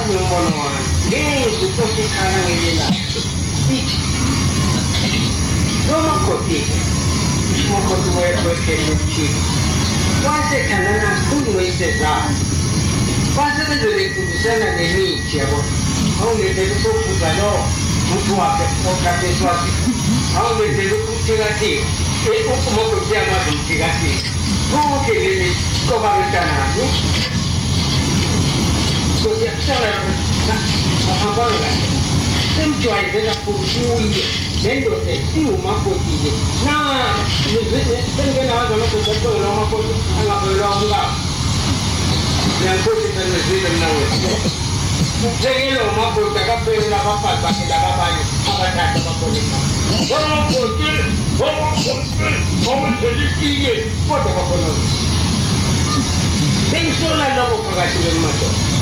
Angumbono wami ngezwe inkosi ikhala ngelilanga ithi nomakoti-ke umakoti wekheli lokuthile wasethandana kakhulu noyisezala base bezolifundisana nemithi yabo awungenzela usophuza lowo muthi wakhe okapesi wakhe awungenzela ukuthikathika umakoti uyamazi umthikathika konke le mithi koba mntanami Nkosi yakuhlala ahambanga kahle semjwayeze kakhulu kuye le ndoda iwumakoti-ke na sengenawazi amadoda axolelwa umakoti angaxolelwa umkabo ngiyangikhohlisa nizwile mina wethu uphekelwa umakoti akaphekelwa abafazi bakhe laba abanye abathathu abakhona omakoti omakoti omakoti kodwa bakhona sengisola lokho phakathi kwemadoda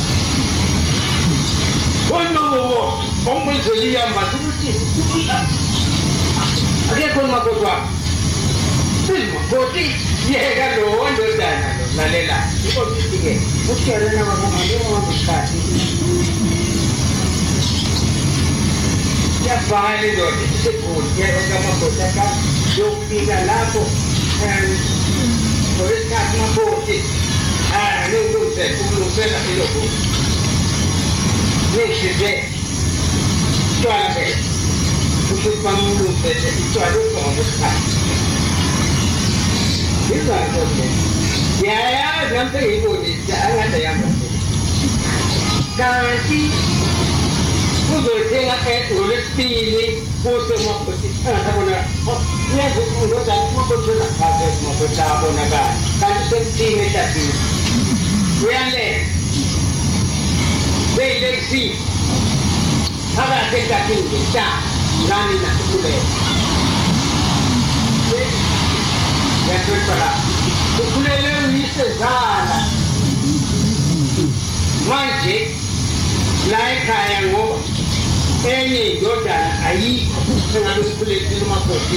onowo ongwenzela iyamba ukuthi akekho umakoti wakhe umakoti yeka lowo ndodana lo lalela inkosi ithi-ke uhlelena kwakungabe isikhathi yabhala indoda isegoli yeka amakoti aka yokufika lapho ngolwesikhathi makoti ningilungisele ukulungisela ilokhu ningisize utshwala phela kusho ukuthi bamlungisele utshwala uqobo isikhathi izanto nje ngiyayazi nami sengiyibonile angathi ayihamba kanti uzothenga ngolwesibili kuse umakoti angasabona uyazi undodana umakoti unaphakathi umakoti abonakala kanti usemthini ehlathini uyalela beyilekisi phakathi ehlathini nje ta ngani nakukhuleka yahlonipha la ukhulele uyisezala manje la ekhaya ngoba enye indodana ayikho engabe umkhulelisile umakoti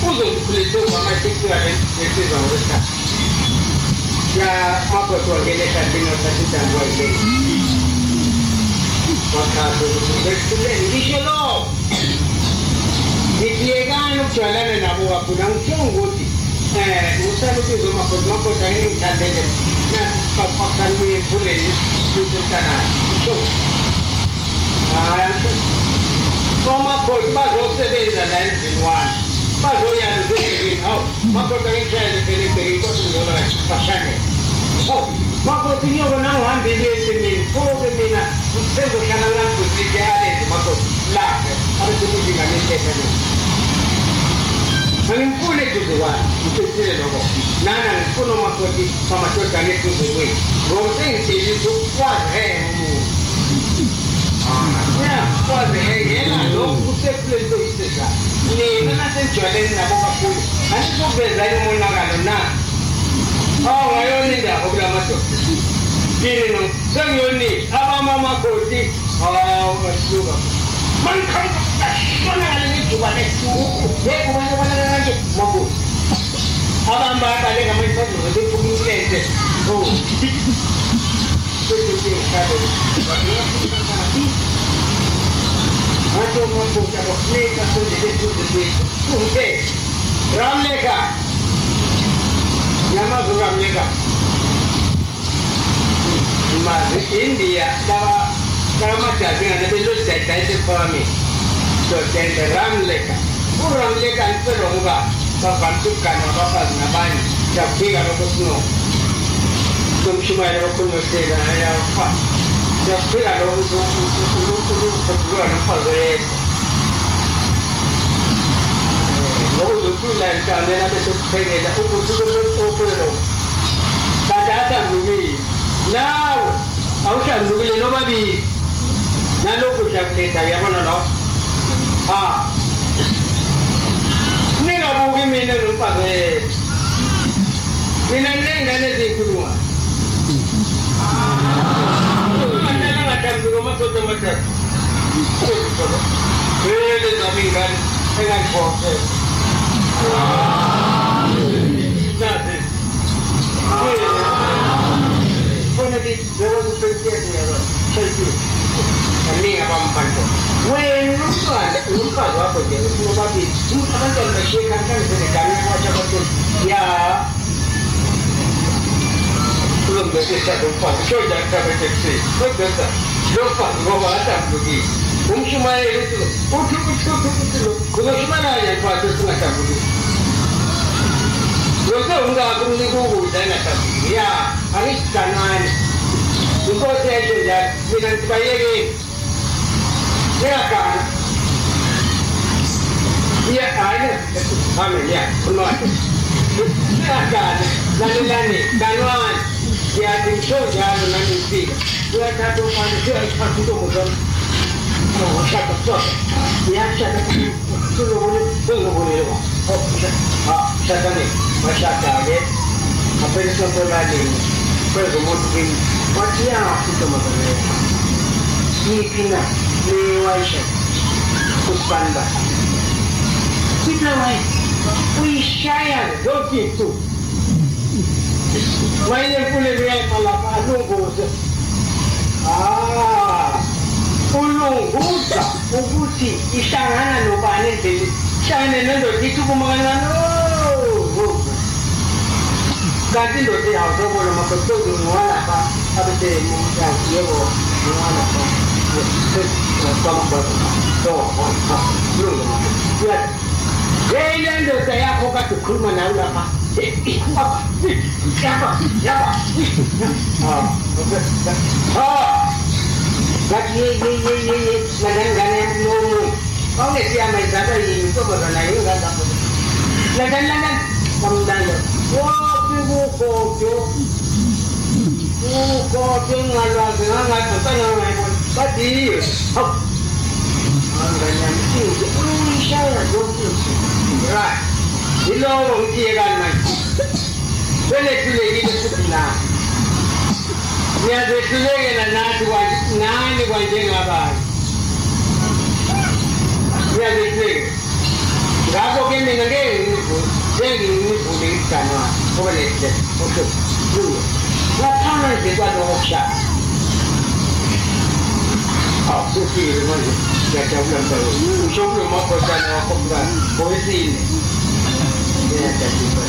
uzozikhulelise umama esekuthiwa lensizwa ngolwesithathu ya makoti wangena ehlathini wathatha intambo wayibeka wachaza ukuthi bekuthuleni ngisho lokho ngithi yekani ukujwayelana nabo kakhulu angifuni ukuthi um usale ubiza umakoti makoti angeke ngithandele nasifakusani kuye emfuleni futhi mntanami sho hayi angifuni omakoti bazosebenza la emzini wami bazoyala ezindlini hawu makoti angikushayele phela ebheke inkosi ngizona bashanele hawu makoti ngiyobe nangihambile ensimini pho-ke mina sengizohlala ngangibhusike alezi makoti lapho abesekuthi ingane ethetha mina angimfuni eduze kwami ngiqinisile lokho nana ngifuna umakoti bamadodana eduze kwethu ngoba sengitsheli ukuthi wazihenga umuntu wazihengela lokhu kusekuleni koyisezana nina nasejwayeleni nabo kakhulu anizokuveza umonakalo na awu ngayona indaba kula madoda kini no sengiyonile abama amakoti hawu ngasuka mangiqhamuka ijubane hey ubani ubani kanje makoti abamba abaleka manje bazoze bephuka imilenze oh ngathi umakoti abafuneki asondele eduze kwethu kuwumthetho Ramleka niyamazi uRamleka mazi India laba kalamadazi ngane belodayidayisa ekuphakameni dodende Ramleka uRamleka ngicela ngoba bavamise ukuganwa abafazi nabanye siyakufika lokho sino somshumayela bakhuluma hleka ayafa siyakufika lokho ukhuluma nomfazi oyedwa ngoba uzothula emhlambeni abe sekuphekela ukuthi ube lokho kanti ahlambulukile nawe awuhlambulukile nobabili nalokhu uyakuletha uyabona lo ha ningabuki mina nomfazi wethu mina nginey'ngane eziyikhulungwane angahlambuluka amadoda amathathu vele zami iy'ngane engangikhokhela nazi khona ke nje ubabili abantwana bashiye kanjani senegameni kwasho abantu ya uzomdosisa lo mfazi usho njani mhlawumbe etekisini uzodosa lo mfazi ngoba akahlambulukile umshumayeli uthi uthi uthi uthi uthi lo uzoshumayela kanjani mfazi osingahlambulukile lose umkakho umnika ukudla engahlambulukile ya angithi kancane inkosi yayisho njalo mina ngithi bayekeni ningagani ya hayi amen ya khuluma kahle ningagani lalelani ganwani ngiyathi ngisho njalo nami ngifika uyathatha umfana uyayithatha intombazane washada kusoda uyashada sulobole sengilobonile ba shadane washada-ke aphela isonto lalinye kweza umuntu kimi wathi yafa intombazane yakho yiphi na leyowayishada usibani bani sithi wayi uyishaya zonke iy'nsuku wayeye emfuleni uyayiphalapha alunguze ah ulunguza ukuthi ihlangana nobani endleleni ihlangane nendoda ithi ukuma kancane oh kanti indoda ihawuzobona makhosi ngowalapha abese yebo ngowalapha Hey le ndoda yakho kade ukhuluma nayo lapha yaba yaba ah ngathi ye ye ye ye ye nalengane yami lomunye wawungesiyama izalwa yini intombazana yingane zakho landani landani wamlanda wafika ugogo ugogo engalwazi ngangathi ngicela ngayibona bathi yiyo hawu ngane yami inje uyishaya zonke izinto right yilowo ngithiyekani manje selehlulekile futhi na niyazehlulekela nathi nani kwanjengabanye niyazehlulekela ngakho-ke mina ngeke ngivule ngeke ngivule isiganwana ngoba lesihle okay kuyo ngaphandle kwaloko kushaya awu sufile manje ngiyajabula mntwana usho kulo makhosana wakho mntwana ngowesine ngiyajabula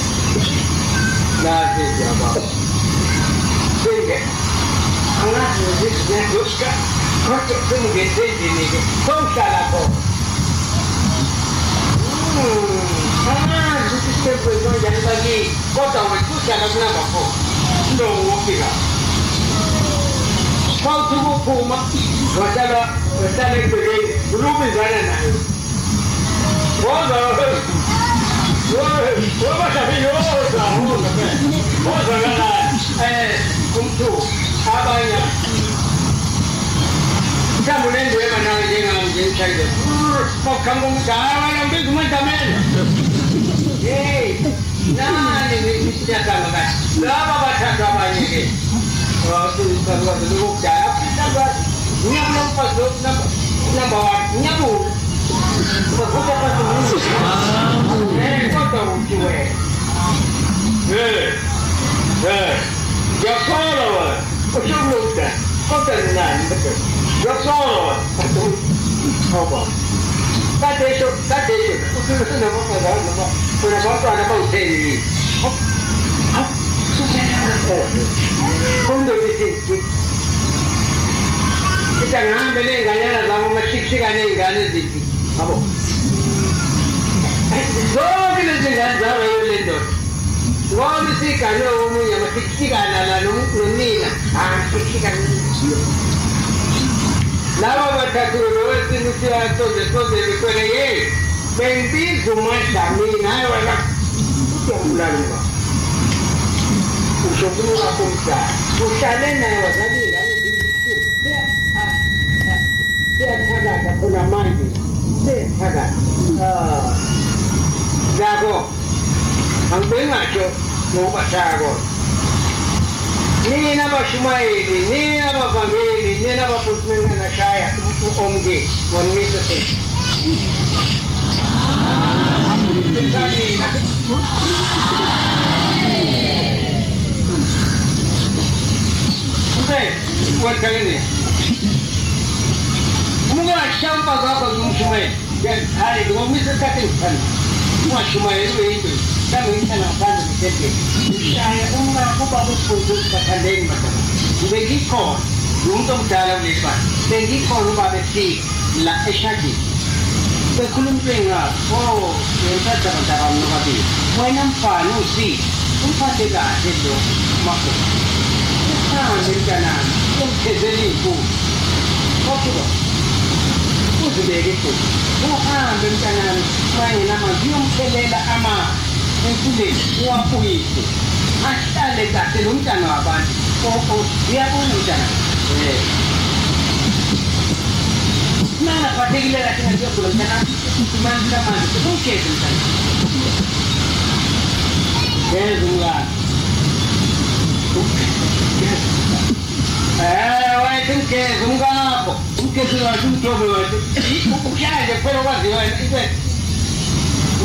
nasi siyababa senge angazi ngizoshika kodwa sengingenise endlini-ke sowuhlala khona angazi ukuthi isitepu kanjani bakini kodwa wena uhlala kunumber 4 lowo wofika mawuthi ukuphuma wahlala wahlala egcekeni ulubizana naye woza woza woza woza umthu abanye mhlawumbe unendweba nawe njengami nje ngishayile mawuqhamuka umuntu hayi wena mbiza umadlamela hey nani nisiyaganga kahle laba bathathu abanye-ke wathi lokudala ngiyabula umfazi number one ngiyabula kodwa uthi wena ngiyakholwa wena usho kulokudala kodwa nani ngiyakholwa wena ngoba kade esho kade esho uthi usenabafazane noma unabantwana abawutheni yini Ithi angihambe ney'nganyana zami umashikishikane ey'ngane ezithi yabo zonke lezi ngane zaba yiyo le ndoda ngoba isigane omunye amashikishikana la nonina ashikishikana laba bathathu lowesine usiyasoze sozele kwele yeyi bengibiza umadlamini hayi wena uyabulala uba usho kumkakho omdala uhlale naye wazala iy'ngane siyathakatha khona manje siyathakatha ngakho angibengasho ngokubashaya kona nina bashumayeli nina bavangeli nina bapostoli nashaya omke wamisa Mungashampa zakho ngimshumayeli. Hayi, ngomisa isikhathi engithanda. Ungashumayeli ube yinto. Mhlawumbe ngithanda ngaphandle kwetempeli. Ushaya umkakho ubaba usifunze ukuthi bathandeni madodana. Bengikhona. Ngumuntu omdala kuleli bandla. Bengikhona ubaba efika la eshadini. Bekhuluma into engaka. Oh, ngiyamthatha abantu abami nobabili. Wena mfana usisi. Umphathe kahle lo makoti. Uhambe mntanami. Umphezele iy'nkukhu. Okay baba. Uzibeke futhi. Uhambe mntanami mayengenamanzi uyomthelela amanzi emfuleni uwabuyise. Ahlale kahle lo mntana wabantu. Oh, uyabona mntanami. Eh. Nangaphathekile kahle ngathi uyagula mntanami. Manzi amanzi. Ungigeze mntanami. Geza umkakho. Eh, wayethi umgeze umkakho. Umgeze wathi umdobe wathi. Ushaya nje kuphela kwaziwa ibe.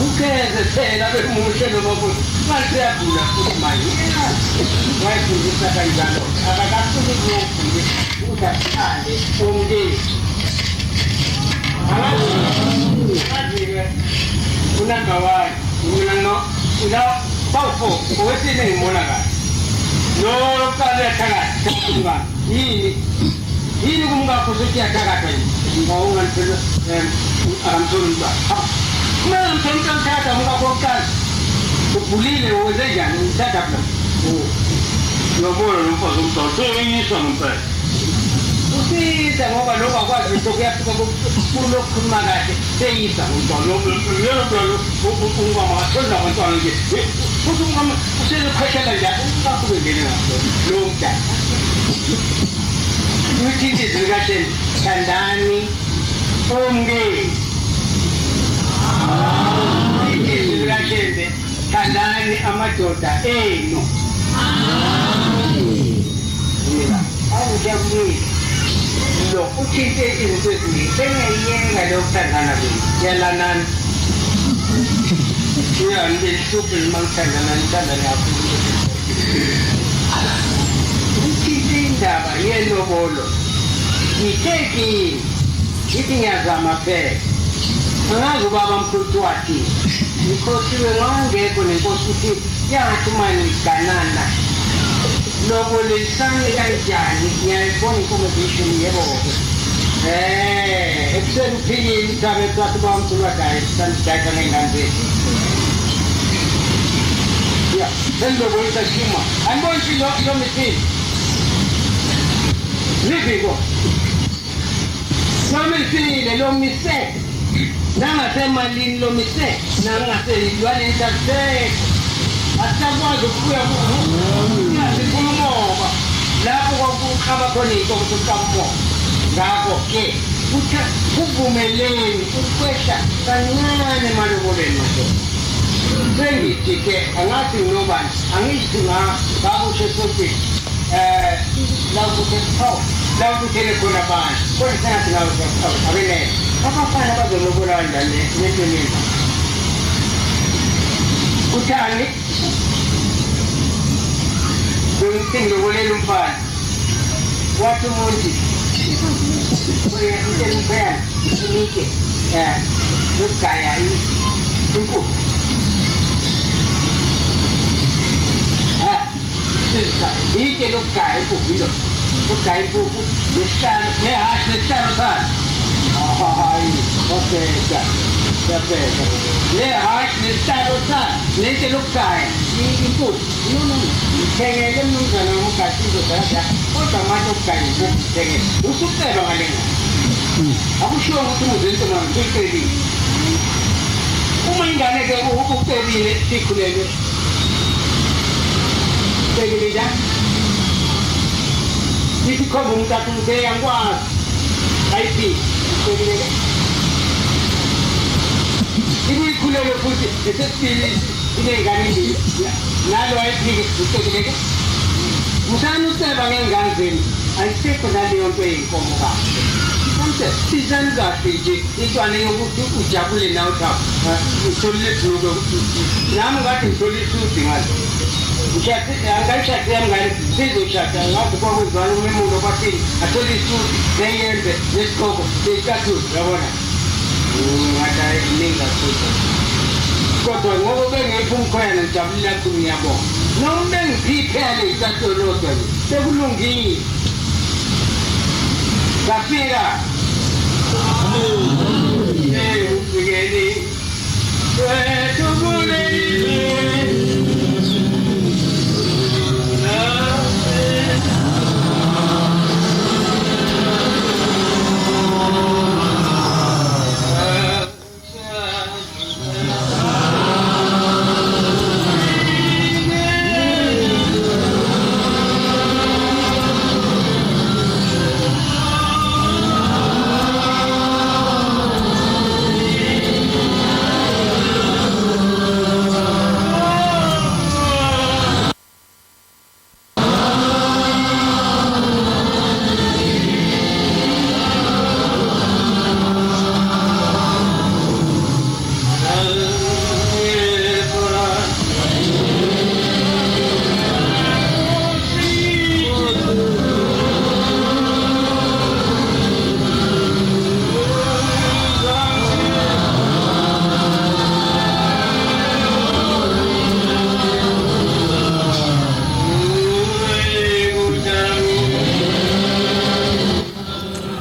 Umgeze phela bemuhle noma kuthi. Manje uyagula futhi manje. Wayefundisa kanjalo. Akakafuni ukufundisa ukuthi athande umndeni. Akazi-ke unumber one mina no la bawu-four owesine ngibona kahle lo lokuqala uyathakatha yini yini kumkakho sothi uyathakatha nje ngawunganithela akamtholi umntwana uma ngamtholi umntwana uthatha umkakho wokuqala ugulile wenze njani uthatha phi Uyabona lo mfazi omdala seyeyisa ngempela. Usiza ngoba lokho akwazi lutho kuyafika kulokukhuluma kahle seyisa Umntwana yena phela umama akatholi nabantwana nje. Futhi umama usezokhwehlela nje umkakho ubengene ngakho lowo mntana. Uthi izwi likaShembe thandani omkenu. Izwi likaShembe thandani amadoda enu. Awujabulile. Lo uthinte izinto eziningi. Sengiyayiyeka leyo kuthandana kwenu. Yalanani. Uyani belihluphe noma nithandana nithandane kakhulu. Uthinte indaba yelobolo. Ngithe kini ngithi ngiyazama phela. Angazi ubaba mkhulu wathini. Ngikhohliwe ngangekho nenkosi ukuthi yathi uma niganana lobolelisani kanjani ngiyayibona inkomo ziyishumi yebo-ke. Ekuseni uphikile ithabe wathi ubaba mkhulu wathi sanidayisa ngey'ngane zethu. Ya, senilobolisa shuma. Aniboni ukuthi lo misile. Liviko. Lomisile, lomise. Nangasemalini lomise, nangaseyilwaneni sakusekho. Asisakwazi ukubuya sikhuluma umoba. Lapho kwakuqhaba khona iy'nkomo sokuqaba umoba. Ngakho-ke kuthe kuvumeleni ukwehla kancane emalobolweni madoda. Sengithi-ke angathi nginobani angithi ngabusho esontweni la kuthe la kuthele khona abantu kodwa sengathi abenele abafana bazolobola kanjani nentweni kuthani bengithi ngilobolela umfana wathi umuntu umkhweyana unike lokugaya inkukhu itshe lokugaya inkukhu yilo ukugaya inkukhu nesihlalo nehhashi nesihlalo salo hayi wabheka yabheka nehhashi nesihlalo salo netshe lokugaya inkukhu no no ngithengele mnumzane womgadi indoda kodwa manje okugaya inkukhu ngithengele usuceba ngale ngane akushiwo ukuthi umuzi intombazane usuyicebile uma ingane-ke ucebile sikhulelwe cebile njani ithi khomba umuntu athi umuntu angikwazi ayiphiki ucebile-ke ibuyikhulelwe futhi esesibili iney'ngane embili nalo ayiphiki ucebile-ke musani uceba ngey'ngane zenu ayisekho naleyo nto eyinkomo kahle mse sizani kahle nje intwana yokuthi ujabule nawe cha utholile ibhulukwe nami ngathi ngithole isudi ngalo angayishadi yami ngane sizoshada ngathi kwakwenziwani umemulo kwathini athole isudi neyembe nesigqoko neyicathulo yabona Ngathi hayi kuningi kakhulu. Kodwa ngoba bengipha umkhwena ngijabulile kakhulu ngiyabonga. Noma bengiphiphele isatolo lodwa nje sekulungile. Ngafika. Ufikeni. Wethu kuleli.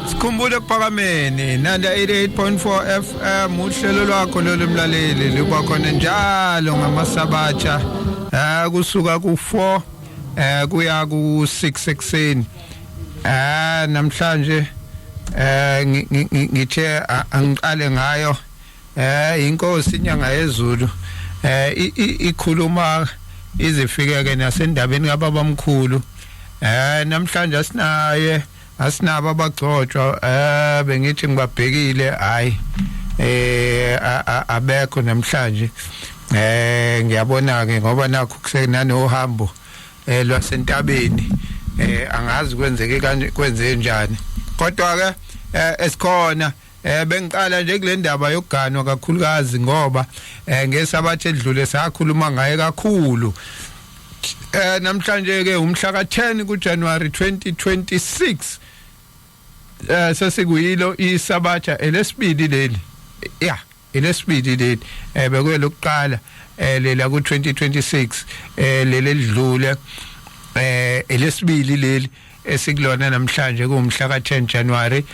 Sikhumbule ekuphakameni Nanda 88.4 FM uhlelo lwakho lolu mlaleli luba khona njalo ngamasabatha kusuka ku4 kuya ku6 ekseni. Namhlanje ngithe angiqale ngayo inkosi inyanga yezulu ikhuluma izifikeke nasendabeni kababamkhulu. Namhlanje asinaye asinabo abagcotshwa bengithi ngibabhekile hayi abekho namhlanje. Ngiyabona ke ngoba nakho kusenanohambo lwasentabeni angazi kwenzeke kanje kwenze njani kodwa ke esikhona bengiqala nje kule ndaba yokuganwa kakhulukazi ngoba ngesabathe edlule sakhuluma ngaye kakhulu. Namhlanje ke umhla ka10 kuJanuary 2026 sesikuyilo isabatha elesibili leli. Yeah, elesibili leli bekuyelokuqala lela ku 2026 leli edlule elesibili leli esikulona namhlanje kuumhla ka10 January.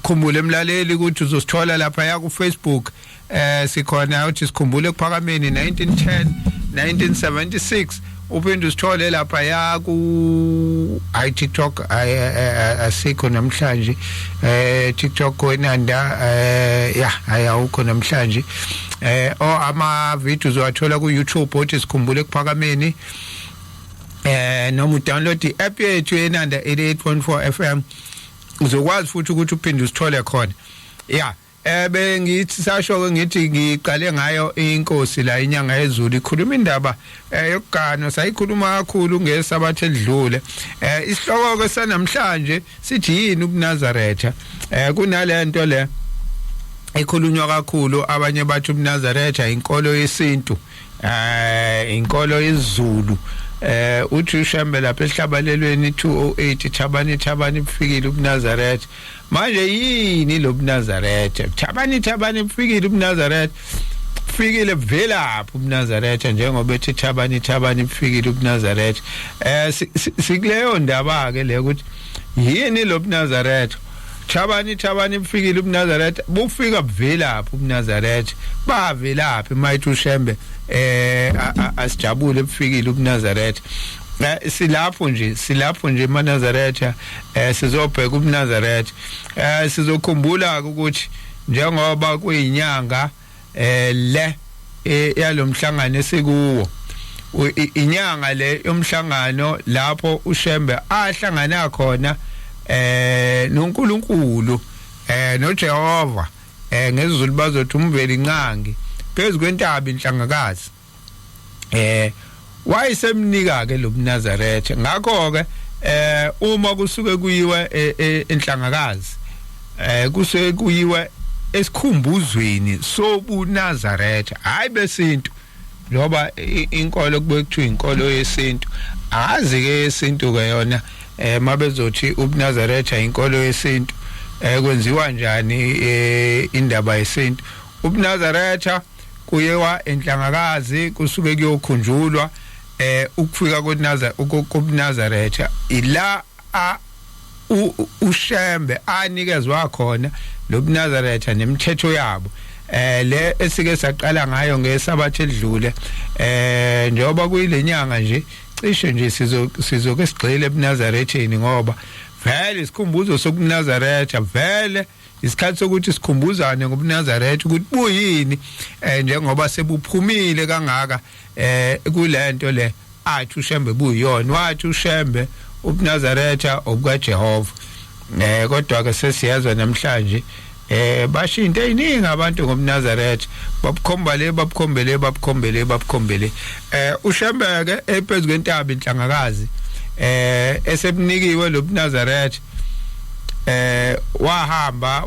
Khumbule emlaleli ukuthi uzosithola lapha ya ku Facebook sikhona uthi sikhumbule ekuphakameni 1910 1976 uphinde usithole lapha ya ku TikTok asikho namhlanje TikTok wenanda ya ayawukho namhlanje o ama videos wathola ku YouTube uthi sikhumbule ekuphakameni noma udownload i-app yethu yenanda 88.4 FM uzokwazi futhi ukuthi uphinde usithole khona. Yeah, bengithi sasho ke ngithi ngiqale ngayo inkosi la inyanga yezulu ikhuluma indaba yokuganwa sayikhuluma kakhulu ngesabathe edlule. Isihloko ke sanamhlanje sithi yini ubuNazaretha. Kunalento le ekhulunywa kakhulu abanye bathi ubuNazaretha inkolo yesintu inkolo yesiZulu. Uthi uShembe lapha ehlabalelweni 208 thabani thabani bufikile ubuNazaretha. Manje yini lo buNazaretha? Thabani thabani bufikile ubuNazaretha. Fikile velaphi ubuNazaretha njengoba ethi thabani thabani bufikile ubuNazaretha. Sikuleyo ndaba ke le ukuthi yini lo buNazaretha? Thabani thabani bufikile ubuNazaretha. Bufika buvelaphi ubuNazaretha? Bavelaphi mayithi uShembe asijabule bufikile ubuNazaretha. Silapho nje silapho nje emaNazaretha sizobheka ubuNazaretha. Sizokhumbula ukuthi njengoba kuyinyanga le yalomhlangano esikuwo inyanga le yomhlangano lapho uShembe ahlangana khona noNkulunkulu noJehova ngesiZulu bazothi umveli nqangi phezulu kwentaba inhlangakazi. Wayesemnika ke lo buNazaretha. Ngakho ke uma kusuke kuyiwe enhlangakazi kusuke kuyiwe esikhumbuzweni sobuNazaretha hayi besintu ngoba inkolo kube kuthiwa inkolo yesintu azi ke yesintu ke yona mabezothi ubuNazaretha inkolo yesintu. Kwenziwa njani indaba yesintu ubuNazaretha? Kuyewa enhlangakazi, kusuke kuyokhunjulwa ukufika kobuNazaretha, ila uShembe anikezwa khona lobuNazaretha nemithetho yabo le esike saqala ngayo ngesabatha edlule. Njengoba kuyilenyanga nje, cishe nje sizoke sigxile ebuNazaretheni, ngoba vele isikhumbuzo sokuNazaretha, vele isikhathi sokuthi sikhumbuzane ngobuNazaretha ukuthi buyini, njengoba sebuphumile kangaka kulento le athi uShembe buyiyona. Wathi uShembe ubuNazaretha obukaJehova, kodwa ke sesiyezwa namhlanje bashinto eziningi abantu ngobuNazaretha, babukhomba le, babukhombele, babukhombele, babukhombele. uShembe ke ephezulu kwentaba inhlangakazi, esebunikiwe lobuNazaretha, wahamba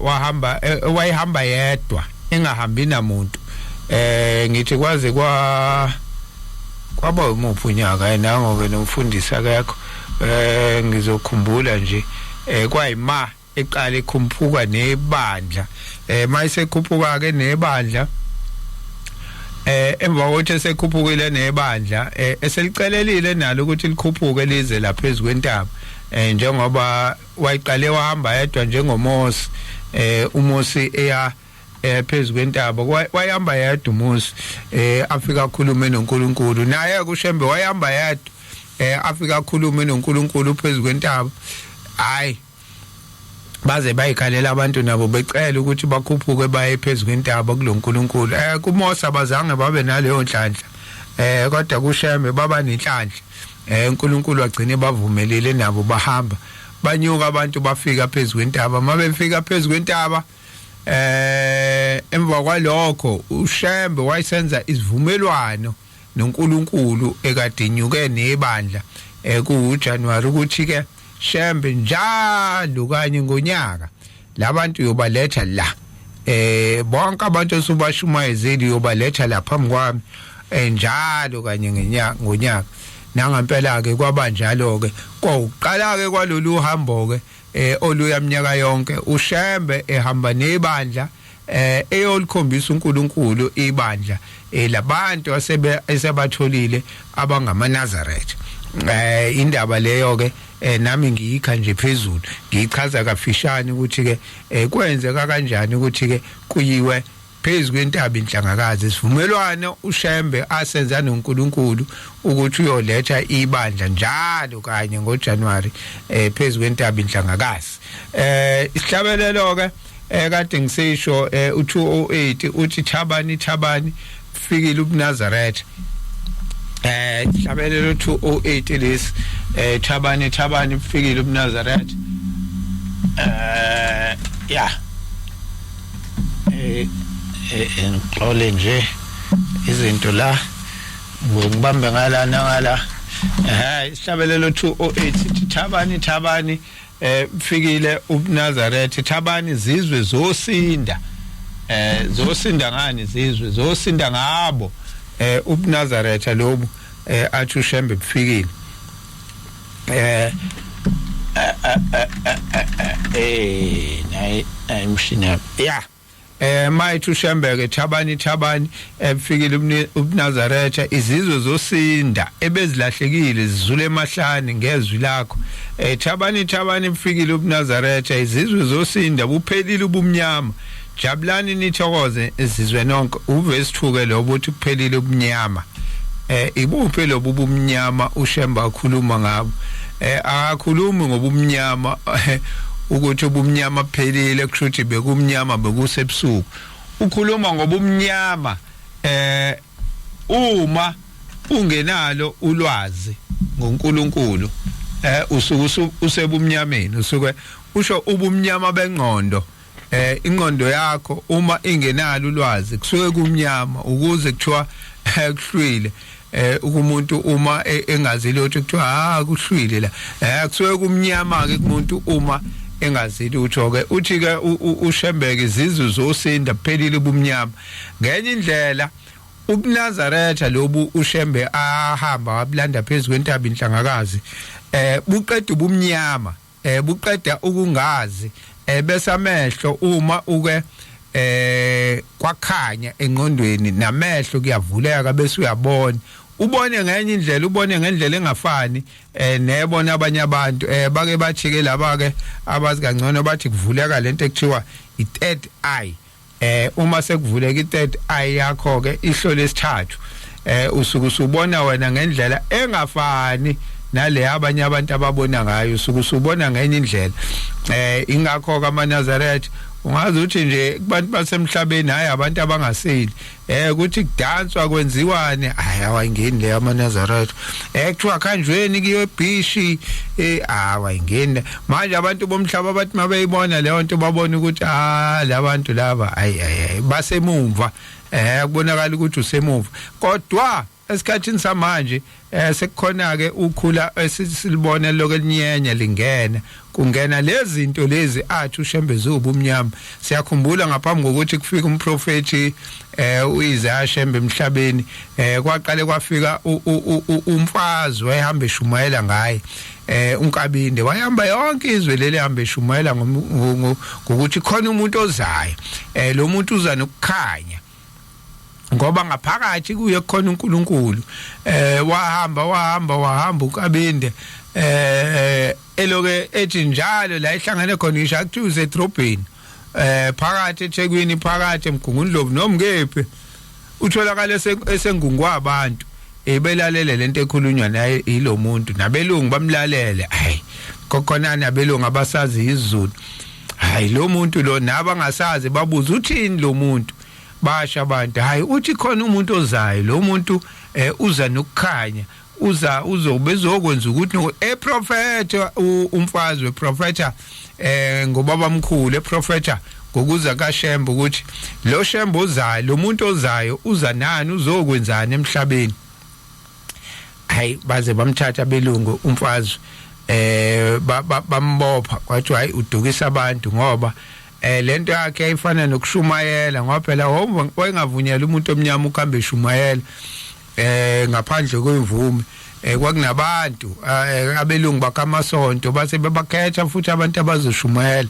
wayihamba yedwa, engahambi namuntu. Ngithi kwaze kwaba umuphi unyaka nango ke nomfundisi akekho, ngizokhumbula nje kwayima eqala ikhuphuka nebandla. Mayisekhuphuka ke nebandla, emva kokuthi esekhuphukile nebandla, eselicelelile nalo ukuthi likhuphuke lize lapha kwentaba, njengoba wayiqale wahamba yedwa njengoMose, uMose eya phezulu kwentaba, wayehamba yedwa uMose, afika akhulume noNkulunkulu. Naye kuShembe wayehamba yedwa, afika akhulume noNkulunkulu phezulu kwentaba. Hayi, baze bayikhalela abantu nabo becela ukuthi bakhuphuke baye phezulu kwentaba kuloNkulunkulu. KuMose abazange babe naleyo nhlanhla, kodwa kuShembe baba nenhlanhla. uNkulunkulu wagcine bavumelile nabo, bahamba banyuka abantu, bafika phezulu kwentaba. Mabefika phezulu kwentaba, emva kwalokho uShembe wayesenza isivumelwano noNkulunkulu ekade inyuke nebandla ku January, ukuthi ke Shembe njalo kanye ngonyaka labantu yobaletha la, bonke abantu osubashumayezeli yobaletha la phambi kwami, njalo kanye ngenyanga ngonyaka. Nangempela ke kwaba njalo ke, kwawuqala ke kwalolu hambo ke oluya minyaka yonke uShembe ehamba nebandla, eyolikhombisa uNkulunkulu ibandla labantu asebe esebatholile abangamaNazaretha. Indaba leyo ke nami ngiyikha nje phezulu, ngiyichaza kafishane ukuthi ke kwenzeka kanjani ukuthi ke kuyiwe phezulu kwentaba inhlangakazi, isivumelwano uShembe asenza noNkulunkulu ukuthi uyoletha ibandla njalo kanye ngoJanuary phezulu kwentaba inhlangakazi. Isihlabelelo ke kade ngisisho, u208 uthi thabani, thabani, fikile ubuNazaretha. Isihlabelelo 208 lesi, thabani, thabani, fikile ubuNazaretha. Ya, ngixole nje izinto la, ngibambe ngala nangala. Isihlabelelo 208 sithi thabani, thabani, fikile ubuNazaretha, thabani zizwe zosinda. Zosinda ngani zizwe? Zosinda ngabo ubuNazaretha lobu athi uShembe bufikile. Nayi ayimshini ya. Mayithi uShembeke thabani, thabani, efikile ubuNazaretha, izizwe zosinda ebezilahlekile zizule emahlane ngezwi lakho. Thabani, thabani, ufikile ubuNazaretha, izizwe zosinda, buphelile ubumnyama, jabulani nithokoze izizwe nonke. Uverse 2 ke lo buthi kuphelile ubumnyama. Ibuphi lobu bumnyama uShemba akhuluma ngabo? Akakhulumi ngobumnyama ukuthi ubumnyama phelile, kusho ukuthi bekumnyama, bekusebusuku. Ukhuluma ngobumnyama uma ungenalo ulwazi ngoNkulunkulu, usuke usebumnyameni, usuke usho ubumnyama bengqondo. Ingqondo yakho uma ingenalo ulwazi kusuke kumnyama, ukuze kuthiwa kuhlwile. Ukumuntu uma engazi lutho kuthiwa ha, kuhlwile la. Kusuke kumnyama ke kumuntu uma engazi lutho ke. Uthi ke uShembeke izizwe zosinda, kuphelile ubumnyama. Ngenye indlela ubuNazaretha lobu uShembe ahamba wabulanda phezulu kwentaba inhlangakazi buqeda ubumnyama, buqeda ukungazi. Bese amehlo uma uke kwakhanya engqondweni namehlo kuyavuleka, bese uyabona, ubone ngenye indlela, ubone ngendlela engafani nebona abanye abantu. Bake bathike laba ke abazi kangcono, bathi kuvuleka lento ekuthiwa i-third eye. Uma sekuvuleka i-third eye yakho ke, ihlo lesithathu, usuke usubona wena ngendlela engafani nale abanye abantu ababona ngayo, usuke usubona ngenye indlela. Ingakho kaManazaretha ungazi uthi nje kubantu basemhlabeni, hayi, abantu abangaseli, ukuthi kudanswa kwenziwane, hayi, awayingeni le amaNazaretha. Kuthiwa khanjweni kuyo ebhishi, awayingeni. Manje abantu bomhlaba bathi mabeyibona leyo nto, babona ukuthi ah, labantu laba, hayi hayi, basemumva. Kubonakala ukuthi usemuva, kodwa esikhathini samanje sekukhona ke ukhula esilibona lokho elinyenye lingena, kungena lezi zinto lezi athi uShembe zuba umnyama. Siyakhumbula ngaphambi kokuthi kufike umprofeti uIsaiah Shembe emhlabeni, kwaqale kwafika umfazi wayehamba eshumayela ngaye, uNkabinde. Wayehamba yonke izwe leli hamba eshumayela ngokuthi khona umuntu ozayo, lo muntu uza nokukhanya ngoba ngaphakathi kuye kukhona uNkulunkulu. Wahamba, wahamba, wahamba uNkabinde, eloke ethi njalo la ihlangene khona, ngisho akuthiwa usedrobheni, phakathi eThekwini, phakathi eMgungundlovu, noma kephi, utholakala esengungwa abantu ebelalele lento ekhulunywa naye yilomuntu, nabelungu bamlalele. Hayi, kokhona nabelungu abasazi isiZulu, hayi, lo muntu lo, nabangasazi babuza, uthini lo muntu? Basha abantu, hayi, uthi khona umuntu ozayo, lo muntu uza nokukhanya, uza uzobe ezokwenza ukuthi eprofeta, umfazi weprofeta ngobaba mkhulu, eprofeta ngokuza kaShembe, ukuthi lo Shembe ozayo, lo muntu ozayo uza nani, uzokwenzani emhlabeni. Hayi, baze bamthatha belungu umfazi, bambopha, kwathi hayi, udukisa abantu, ngoba lento yakhe ayifana nokushumayela, ngoba phela wayengavunyelwa umuntu omnyama ukuhamba eshumayela ngaphandle kwemvume. Kwakunabantu abelungu bakamasonto, base bebakhetha futhi abantu abazoshumayela.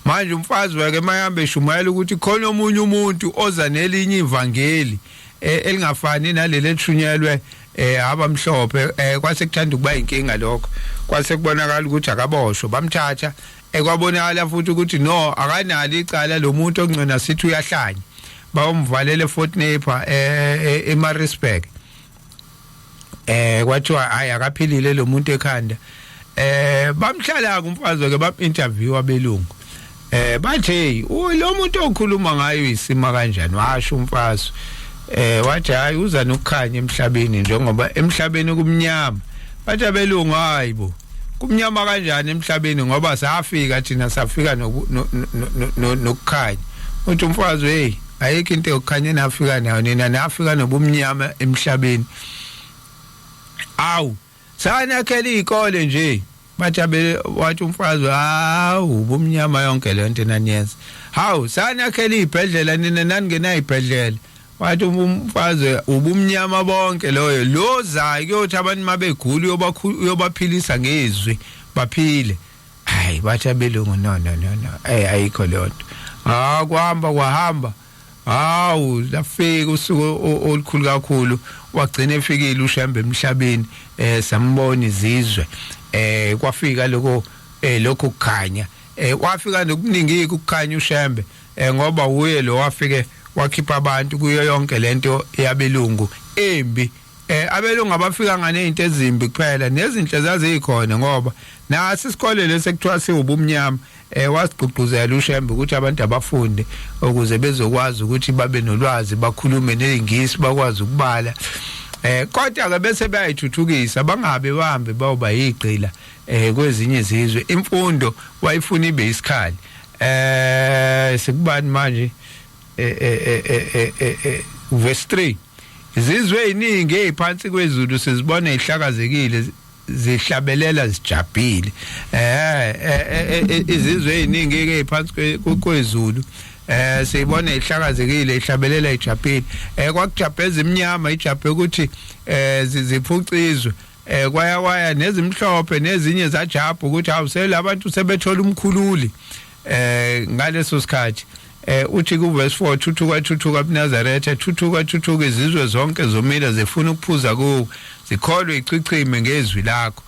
Manje umfazi wake mayhambe eshumayela ukuthi khona omunye umuntu oza nelinye ivangeli elingafani naleli ethunyelwe abamhlophe, kwase kuthanda ukuba inkinga lokho. Kwase kubonakala ukuthi akaboshwe, bamthatha. Ekwabonakala futhi ukuthi no, akanalo icala lo muntu, ongcina sithi uyahlanya, bawumvalele Fort Napier eMaritzburg. Kwathiwa hayi, akaphilile lo muntu ekhanda. Bamhlala kumfazi ke, bam interview abelungu, bathi, hey, lo muntu okhuluma ngayo isima kanjani? Washo umfazi, wathi, hayi, uza nokukhanya emhlabeni njengoba emhlabeni kumnyama. Bathi abelungu, hayi bo, kumnyama kanjani emhlabeni, ngoba safika thina, safika nokukhanya? Uthi umfazi, hey, ayikho into yokukhanya nafika nayo nina, nafika nobumnyama emhlabeni. Awu, sanakhela izikole nje. Bathi abe, wathi umfazi, hawu, ubumnyama yonke le nto naniyenza. Hawu, sanakhela izibhedlela, nina naningena izibhedlela. Wathi umfazi, ubumnyama bonke loyo, lo zayo kuyothi abantu mabegula uyobaphilisa ngezwi, baphile. Hayi, bathi abelungu, no, no, no, no, eh ayikho leyo nto. Ha, kwahamba, kwahamba, hawu, lafika usuku olukhulu kakhulu, wagcina efikile uShembe emhlabeni, sambona izizwe. Kwafika lokho lokho kukhanya, wafika nokuningi ukukhanya uShembe, ngoba uye lo wafike wakhipha abantu kuyo yonke lento yabelungu embi. Abelungu abafika nganezinto ezimbi kuphela, nezinhle zazikhona, ngoba nasi isikole lesekuthiwa siwubumnyama, wasigqugquzela uShembe ukuthi abantu abafunde ukuze bezokwazi ukuthi babe nolwazi, bakhulume nezingisi, bakwazi ukubala. Kodwa ke bese bayithuthukisa, bangabe bahambe bayoba yigqila kwezinye izizwe. Imfundo wayifuna ibe isikhali. Sikubani manje? Verse 3: Izizwe eziningi eziphansi kwezulu sizibona ihlakazekile, zihlabelela zijabhile. Izizwe eziningi ke eziphansi kwezulu siyibona ihlakazekile, ihlabelela ijabhile. Kwakujabheza iminyama, ijabhe ukuthi ziphucizwe. Kwaya kwaya nezimhlophe nezinye zajabha ukuthi hawu, selabantu sebethola umkhululi. Ngaleso sikhathi uthi ku verse 4, thuthuka, thuthuka buNazaretha, thuthuka, thuthuka, izizwe zonke zomile zifuna ukuphuza kuwe, zikholwe ichichime ngezwi lakho.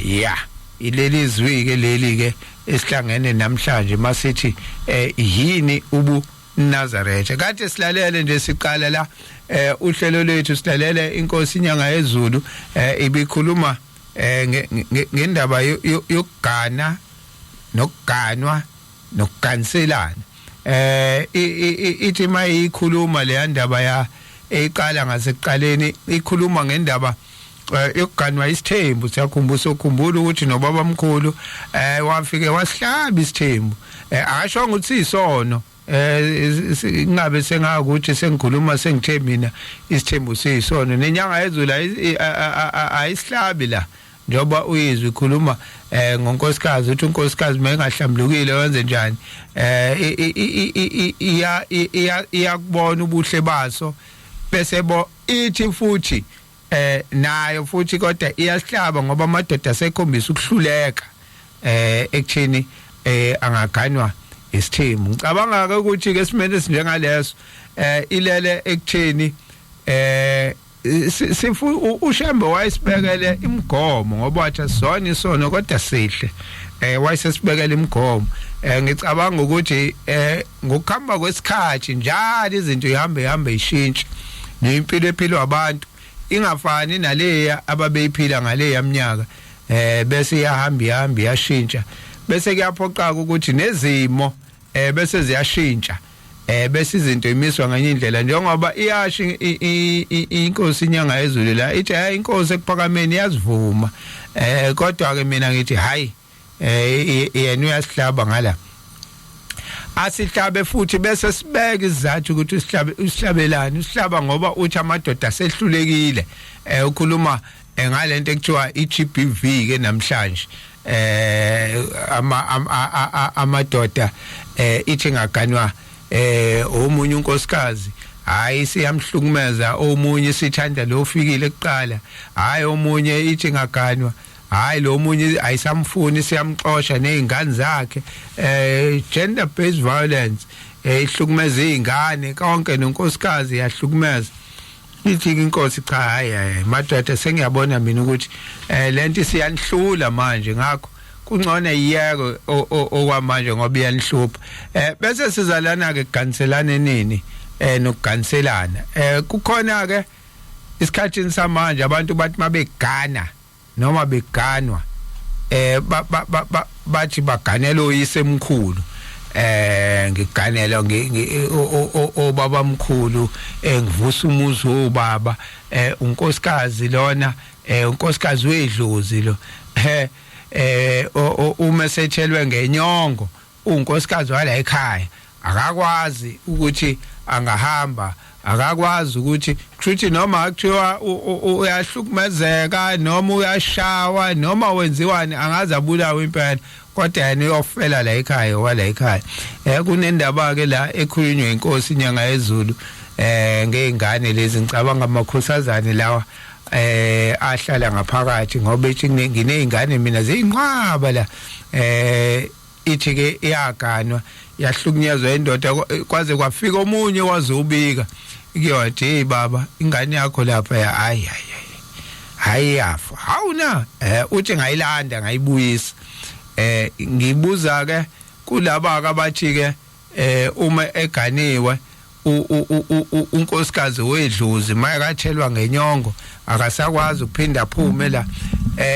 Ya, ileli zwi ke leli ke esihlangene namhlanje masithi yini ubu Nazaretha. Kade silalele nje, siqala la uhlelo lethu, silalele inkosi inyanga yezulu ibikhuluma ngendaba yokugana nokuganwa nokuganiselana. Ithi mayikhuluma le ndaba ya eyiqala ngasekuqaleni, ikhuluma ngendaba yokuganwa isithembu. Siyakhumbuza, ukukhumbula ukuthi nobaba mkhulu wafike wasihlaba isithembu, akasho ukuthi isono. Ingabe sengakuthi sengikhuluma sengithe mina isithembu siyisono, nenyanga yezulu ayisihlabi la, njengoba uyizwi ikhuluma ngonkosikazi, uthi unkosikazi mayengahlambulukile wenze njani, iya iyakubona ubuhle baso, bese bo ithi futhi nayo futhi kodwa iyasihlaba ngoba amadoda asekhombisa ukuhluleka ekuthini angaganwa isithembu. Ngicabanga ke ukuthi ke simele sinjengaleso ilele ekutheni sifu uShembe wayesibekele imigomo, ngoba wathi sona isono kodwa sihle, wayesesibekele imigomo. Ngicabanga ukuthi ngokuhamba kwesikhathi njalo izinto ihambe ihambe ishintshe, nempilo ephilwa abantu ingafani naleya ababeyiphila ngaleya minyaka, bese iyahamba ihamba iyashintsha, bese kuyaphoqa ukuthi nezimo bese ziyashintsha, bese izinto imiswa ngenye indlela, njengoba iyasho inkosi inyanga yezulu la, ithi hayi, inkosi ekuphakameni iyazivuma, kodwa ke mina ngithi hayi, yena uyasihlaba ngala, asihlabe futhi bese sibeka isizathu ukuthi usihlabe usihlabelani. Usihlaba ngoba uthi amadoda asehlulekile. Ukhuluma ngalento ekuthiwa iGBV ke namhlanje, ama amadoda ithi ngaganwa omunye unkosikazi, hayi, siyamhlukumeza omunye, sithanda lo ofikile kuqala, hayi, omunye ithi ngaganwa, hayi, lo munye ayisamfuni, siyamxosha nezingane zakhe, gender based violence, ihlukumeza izingane konke, nonkosikazi yahlukumeza. Ithi inkosi cha, hayi hayi madoda, sengiyabona mina ukuthi lento siyanihlula manje, ngakho kungcono iyeke okwamanje ngoba iyanihlupha. Bese sizalana ke kuganiselana nini nokuganiselana. Kukhona ke isikhathini samanje abantu bathi mabegana noma beganwa bathi baganela oyise emkhulu, ngiganela obaba mkhulu, ngivusa umuzi wobaba, unkosikazi lona, unkosikazi wedlozi lo, uma sethelwe ngenyongo unkosikazi wala ekhaya akakwazi ukuthi angahamba, akakwazi ukuthi kushuthi noma kuthiwa uyahlukumezeka noma uyashawa noma wenziwani, angaze abulawe impela, kodwa yena uyofela la ekhaya, wala ekhaya. Kunendaba ke la ekhulunywa inkosi inyanga yezulu ngezingane lezi, ngicabanga amakhosazane lawa ahlala ngaphakathi, ngoba ithi nginezingane mina ziyinqwaba la. Ithi ke iyaganwa, yahlukunyezwa indoda, kwaze kwafika omunye wazobika kuyothi, "Hey baba, ingane yakho lapha ya, hayi hayi hayi, yafa." Hawu na, uthi ngayilanda ngayibuyisa. Ngibuza ke kulaba abathi ke uma eganiwe unkosikazi wedlozi, mayekathelwa ngenyongo akasakwazi ukuphinda aphume la.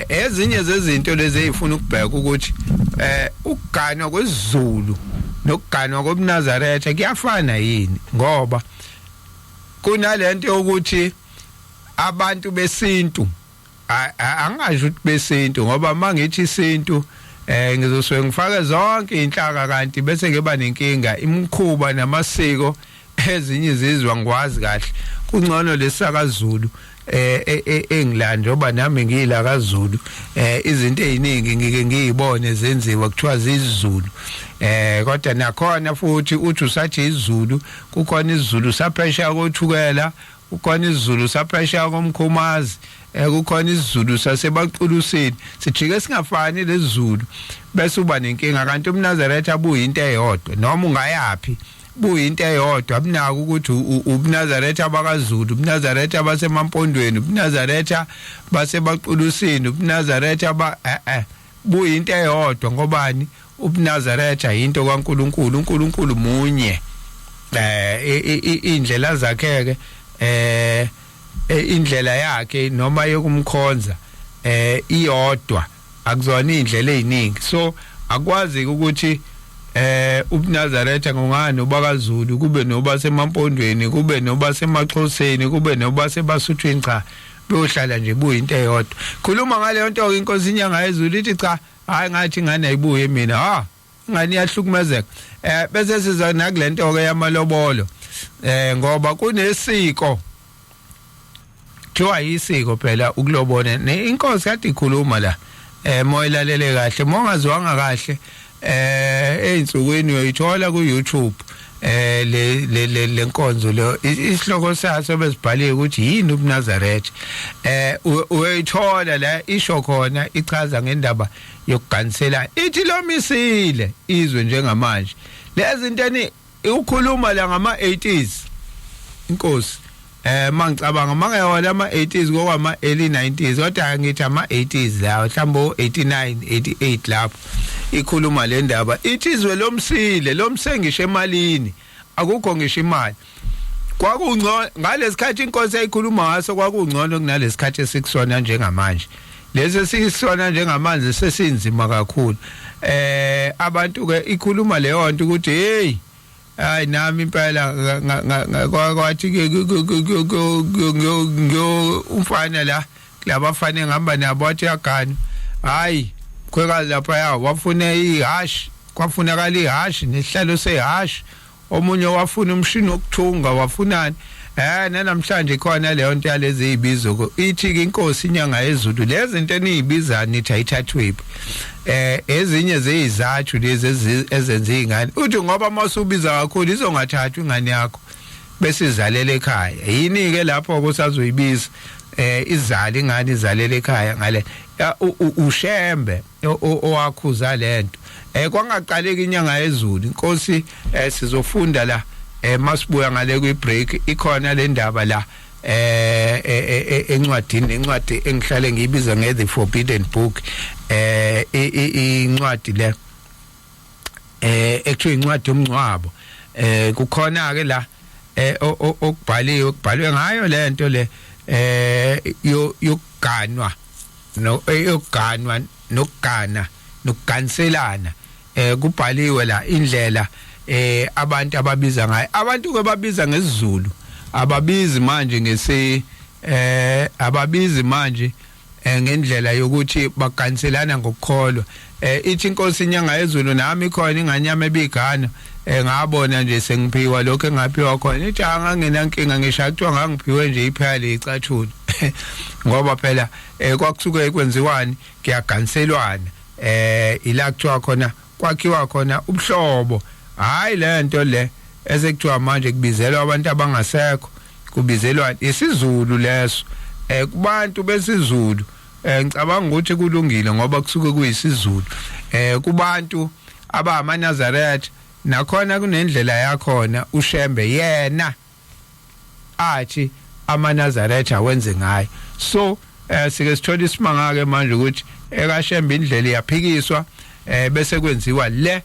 Ezinye zezinto lezi ezifuna ukubheka ukuthi ukuganwa kwesiZulu nokuganwa kobuNazaretha kuyafana yini, ngoba kunalento yokuthi abantu besintu, angasho ukuthi besintu, ngoba mangithi isintu ngizosuke ngifake zonke inhlaka, kanti bese ngeba nenkinga, imikhuba namasiko ezinye izizwa ngikwazi kahle, kungcono lesakaZulu engilanda, njengoba nami ngiyila kaZulu, izinto eziningi ngike ngiyibone zenziwa kuthiwa zizulu, kodwa nakhona futhi uthi usathi izulu, kukhona izulu saphesheya kothukela. Kukhona isiZulu saphesheya komkhomazi, kukhona isiZulu sasebaqulusini. Sijike singafani lesiZulu bese uba nenkinga. Kanti umNazaretha buyinto eyodwa, noma ungayapi buyinto eyodwa. Abunako ukuthi ubuNazaretha bakaZulu, ubuNazaretha basemampondweni, ubuNazaretha basebaqulusini, ubuNazaretha ba buyinto eyodwa. Ngobani? UbuNazaretha into kaNkuluNkulu, uNkulunkulu munye. Indlela zakhe ke, indlela yakhe noma yokumkhonza iyodwa, akuzona indlela eziningi. So akwazi ukuthi ubuNazaretha ngongani obakaZulu kube noba semampondweni, kube noba semaXhoseni, kube noba sebasuthwini. Cha, buyohlala nje buyinto eyodwa. Khuluma ngaleyo nto ke inkosi inyanga yezulu ithi cha, hayi, ngathi ingane ayibuye mina, ha, ingane iyahlukumezeka. Bese siza nakulento ke yamalobolo, ngoba kunesiko, kuthiwa yisiko phela ukulobona. Inkosi kade ikhuluma la, moyilalele kahle, mongazwanga kahle, einsukwini uyoyithola ku YouTube le le lenkonzo lo, isihloko saso besibhaliwe ukuthi yini ubuNazaretha. Uyoyithola la isho khona, ichaza ngendaba yokuganisela. Ithi lomisile izwe njengamanje lezi zinto ukhuluma la ngama 80s inkosi. Mangicabanga mangayawala ama 80s kokwama early 90s, kodwa ngithi ama 80s la, mhlawumbe 89 88 lapho ikhuluma le ndaba. Ithi izwe lomsile, lomse ngisho emalini, akukho ngisho imali. Kwakungcono ngalesikhathi inkosi ayikhuluma ngaso, kwakungcono kunalesikhathi esikusona njengamanje. Lesi esisona njengamanje sesinzima kakhulu. Abantu ke ikhuluma leyo nto ukuthi hey, hayi, nami impela kwathi ke umfana la kulabafana engihamba nabo wathi yagana, hayi khwekazi lapha ya wafuna ihashi, kwafunakala ihashi nesihlalo sehashi, omunye wafuna umshini wokuthunga, wafunani. Namhlanje khona leyo nto yalezi izibizo. Ithi ke inkosi inyanga yezulu, lezi zinto enizibiza nithi ayithathwephi, ezinye zeyizathu lezi ezenza izingane. Uthi ngoba masubiza kakhulu izongathathwa ingane yakho bese izalela ekhaya. Yini ke lapho kusazoyibiza izali ingane izalela ekhaya ngale uShembe owakhuza lento. Kwangaqaleka inyanga yezulu inkosi. Sizofunda la masibuya ngale kwi break, ikhona le ndaba la encwadini, encwadi engihlale ngiyibiza nge The Forbidden Book. Incwadi le ekuthiwa incwadi yomncwabo, kukhona ke la okubhaliwe, okubhalwe ngayo lento le yokuganwa, no yokuganwa nokugana nokuganiselana. Kubhaliwe la indlela abantu ababiza ngayo. Abantu ke babiza ngesiZulu, ababizi manje ngesi ababizi manje ngendlela yokuthi baganiselana ngokukholwa. Ithi inkosi inyanga yezulu, nami ikhona inganyama ebigana, ngabona nje sengiphiwa lokho engaphiwa khona. Ithi angangenankinga, ngisho kuthiwa ngangiphiwe nje iphela lecathulo, ngoba phela kwakusuke kwenziwani, kuyaganiselwana, ila kuthiwa khona kwakhiwa khona ubuhlobo. Hayi lento le esekuthiwa manje kubizelwa abantu abangasekho, kubizelwa isiZulu leso. Kubantu besiZulu ngicabanga ukuthi kulungile ngoba kusuke kuyisiZulu. Kubantu abamaNazaretha nakhona kunendlela yakhona uShembe yena athi amaNazaretha wenze ngayo. So sike sithola isimanga ke manje ukuthi ekaShembe indlela iyaphikiswa, bese kwenziwa le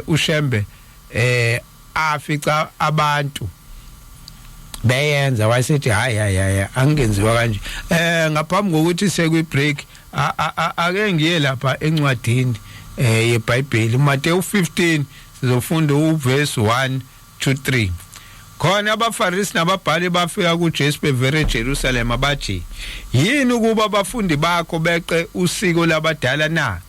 uShembe afica abantu beyenza, wayesethi hayi, hayi, hayi, angenziwa kanje. Ngaphambi kokuthi sekwi break, ake ngiye lapha encwadini yeBhayibheli, Matthew 15, sizofunda uverse 1 to 3. Khona abaFarisi nababhali bafika kuJesu bevere eJerusalem, bathi, "Yini ukuba abafundi bakho beqe usiko labadala na,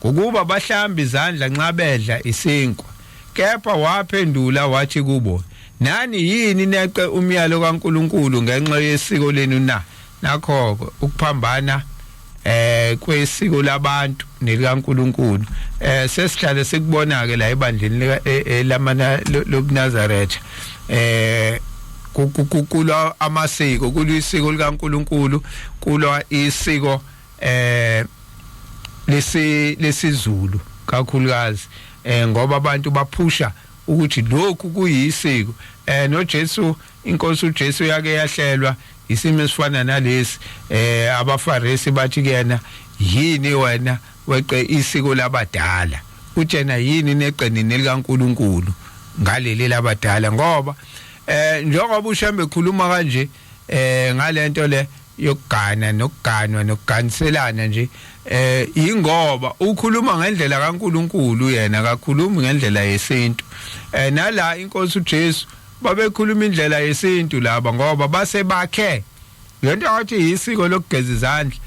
ngokuba bahlamba izandla nxa bedla isinkwa?" Kepha waphendula wathi kubo, "Nani yini neqe umyalo kaNkuluNkulu ngenxa yesiko lenu na?" Nakho ukuphambana kwesiko labantu nelikaNkuluNkulu sesihlale sikubona ke la ebandleni lika lamana lobuNazaretha. Kulwa amasiko, kulwa isiko likaNkuluNkulu, kulwa isiko lesi lesiZulu kakhulukazi, ngoba abantu baphusha ukuthi lokhu kuyisiko. NoJesu, inkosi uJesu yake yahlelwa isimo esifana nalesi. AbaFarisi bathi kuyena, "Yini wena weqe isiko labadala?" Utshena, "Yini neqenini likaNkuluNkulu ngaleli labadala?" Ngoba njengoba uShembe ekhuluma kanje ngalento le yokugana nokuganwa nokuganiselana nje, ingoba ukhuluma ngendlela kaNkuluNkulu, yena akakhulumi ngendlela yesintu. Nala inkosi uJesu babekhuluma indlela yesintu laba, ngoba base bakhe lento athi isiko lokugeza izandla,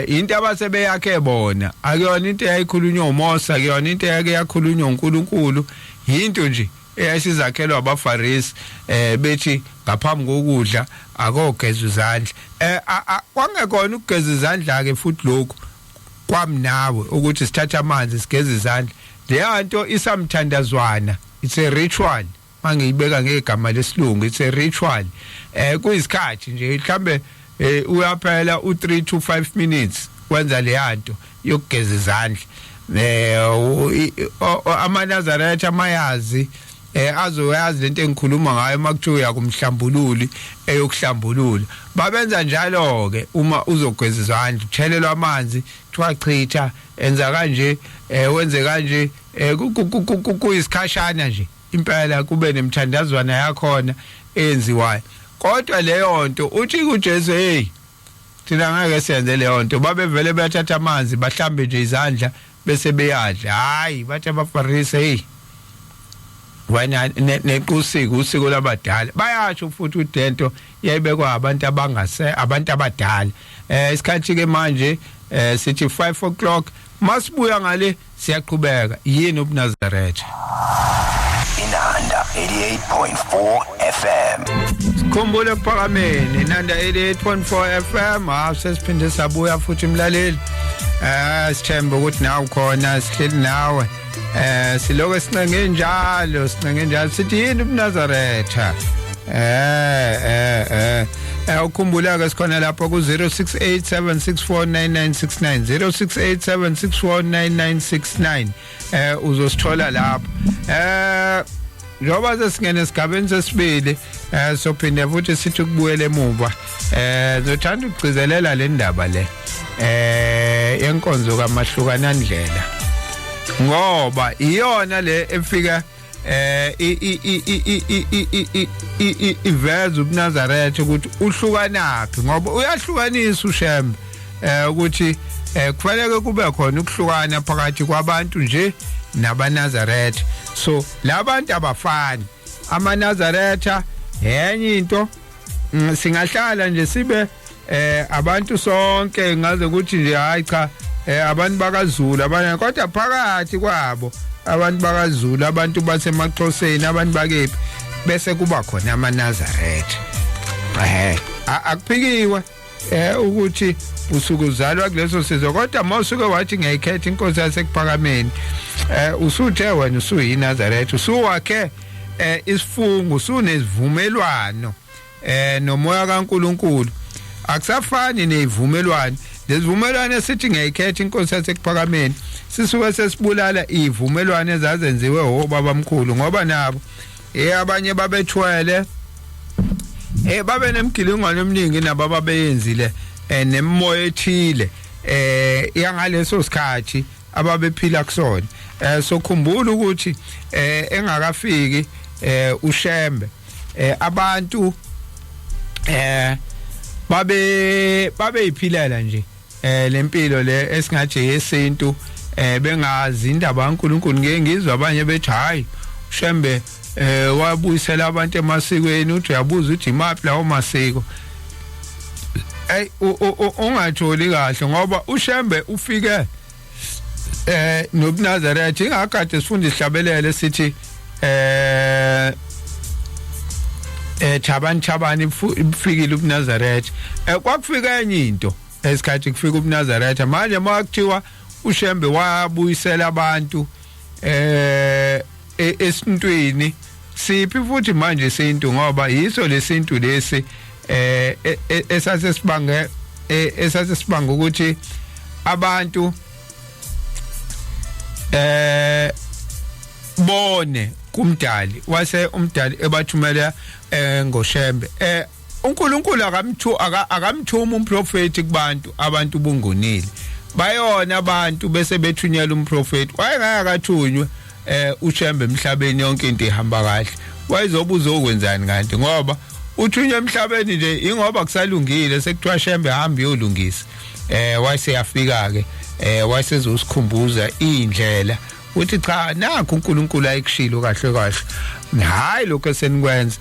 into abasebeyakhe bona. Akuyona into eyayikhulunywa uMose, akuyona into eyake yakhulunywa uNkulunkulu, into nje eyayisizakhelwa abaFarisi, bethi ngaphambi kokudla akogeza izandla. Kwangekona ukugeza izandla ke futhi lokhu kwami nawe ukuthi sithathe amanzi sigeze izandla. Leya nto isamthandazwana, it's a ritual. Mangiyibeka ngegama lesilungu, it's a ritual. Kuyisikhathi nje mhlambe uyaphela u3 to 5 minutes wenza leyanto yokugeza izandla. AmaNazaretha amayazi azoyazi lento engikhuluma ngayo. Makuthiwa uyakumhlambululi eyokuhlambulula, babenza njalo ke. Uma uzogeza izandla, uthelelwa amanzi, kuthiwa chitha, enza kanje, wenze kanje. Kuyisikhashana nje impela, kube nemthandazwana yakhona eyenziwayo. Kodwa leyo nto uthi kuJesu, "Hey, thina ngeke siyenze leyo nto." Babevele bethatha amanzi bahlambe nje izandla bese beyadla. Hayi, bathi abaFarisi, "Hey wena nequsiko usiko labadala." Bayasho futhi ukuthi lento yayibekwa abantu abangase abantu abadala. Isikhathi ke manje sithi 5 o'clock. Masibuya ngale siyaqhubeka, yini ubuNazaretha? Inanda 88.4 FM. Sikhumbule kuphakameni, Inanda 88.4 FM. Ha, sesiphinde sabuya futhi mlaleli. Sithemba ukuthi nawe khona sihleli nawe. Siloko sincenge njalo, sincenge njalo, sithi yini ubuNazaretha? Ukhumbula ke sikhona lapho ku 0687649969, 0687649969. Uzosithola lapho. Njengoba sesingene esigabeni sesibili, sophinde futhi sithi ukubuyela emuva. Ngizothanda ukugcizelela le ndaba le yenkonzo kamahlukana ndlela, ngoba iyona le efika eh i i i i i i i iveza ubuNazaretha ukuthi uhlukanaphi, ngoba uyahlukanisa uShembe ukuthi kufanele kube khona ukuhlukana phakathi kwabantu nje nabaNazaretha. So labantu abafani. AmaNazaretha enye into. Singahlala nje sibe abantu sonke, ngaze ukuthi nje hayi cha, abantu bakaZulu abanye, kodwa phakathi kwabo abantu bakaZulu, abantu basemaXhoseni, abantu bakephi, bese kuba khona amaNazaretha. Akuphikiwe ukuthi usuke uzalwa kuleso sizwe, kodwa mawusuke wathi ngiyayikhetha inkosi yasekuphakameni, usuthe wena usuyiNazaretha, usuwakhe isifungo, usunezivumelwano nomoya kaNkuluNkulu. Akusafani nezivumelwano. Lezivumelwano esithi ngiyayikhetha inkosi yasekuphakameni, sisuke sesibulala izivumelwano ezazenziwe obaba mkhulu, ngoba nabo abanye babethwele, babe nemgilingwane eminingi nabo ababeyenzile, nemimoya ethile yangaleso sikhathi ababephila kusona. So khumbula ukuthi engakafiki uShembe, abantu babe bayiphilela nje lempilo le esingathi yesintu, bengazi indaba kaNkuluNkulu. Ngeke ngizwe abanye bethi, "Hayi, uShembe wabuyisela abantu emasikweni." Uthi uyabuza uthi, "Imaphi lawo masiko?" Ey, ungatholi kahle, ngoba uShembe ufike nobuNazaretha. Ingakade sifunda isihlabelele sithi chabani chabani ifikile ubuNazaretha. Kwakufika enye into esikhathi kufika ubuNazaretha. Manje makuthiwa uShembe wabuyisela abantu esintwini. Siphi futhi manje isintu? Ngoba yiso lesintu lesi esase sibange esase sibanga ukuthi abantu bone kumdali, wase umdali ebathumela ngoShembe. uNkulunkulu akamthuma umprofeti kubantu, abantu bungonile, bayona abantu bese bethunyelwa umprofeti. Wayengakathunywe uShembe emhlabeni, yonke into ihamba kahle. Wayezobuza okwenzani kanti? Ngoba uthunywe emhlabeni nje ingoba kusalungile, sekuthiwa Shembe hamba uyolungisa. Wayeseyafika ke, wayesezosikhumbuza indlela uthi cha, nakho uNkulunkulu ayikushilo kahle kahle, hayi lokho esenikwenza.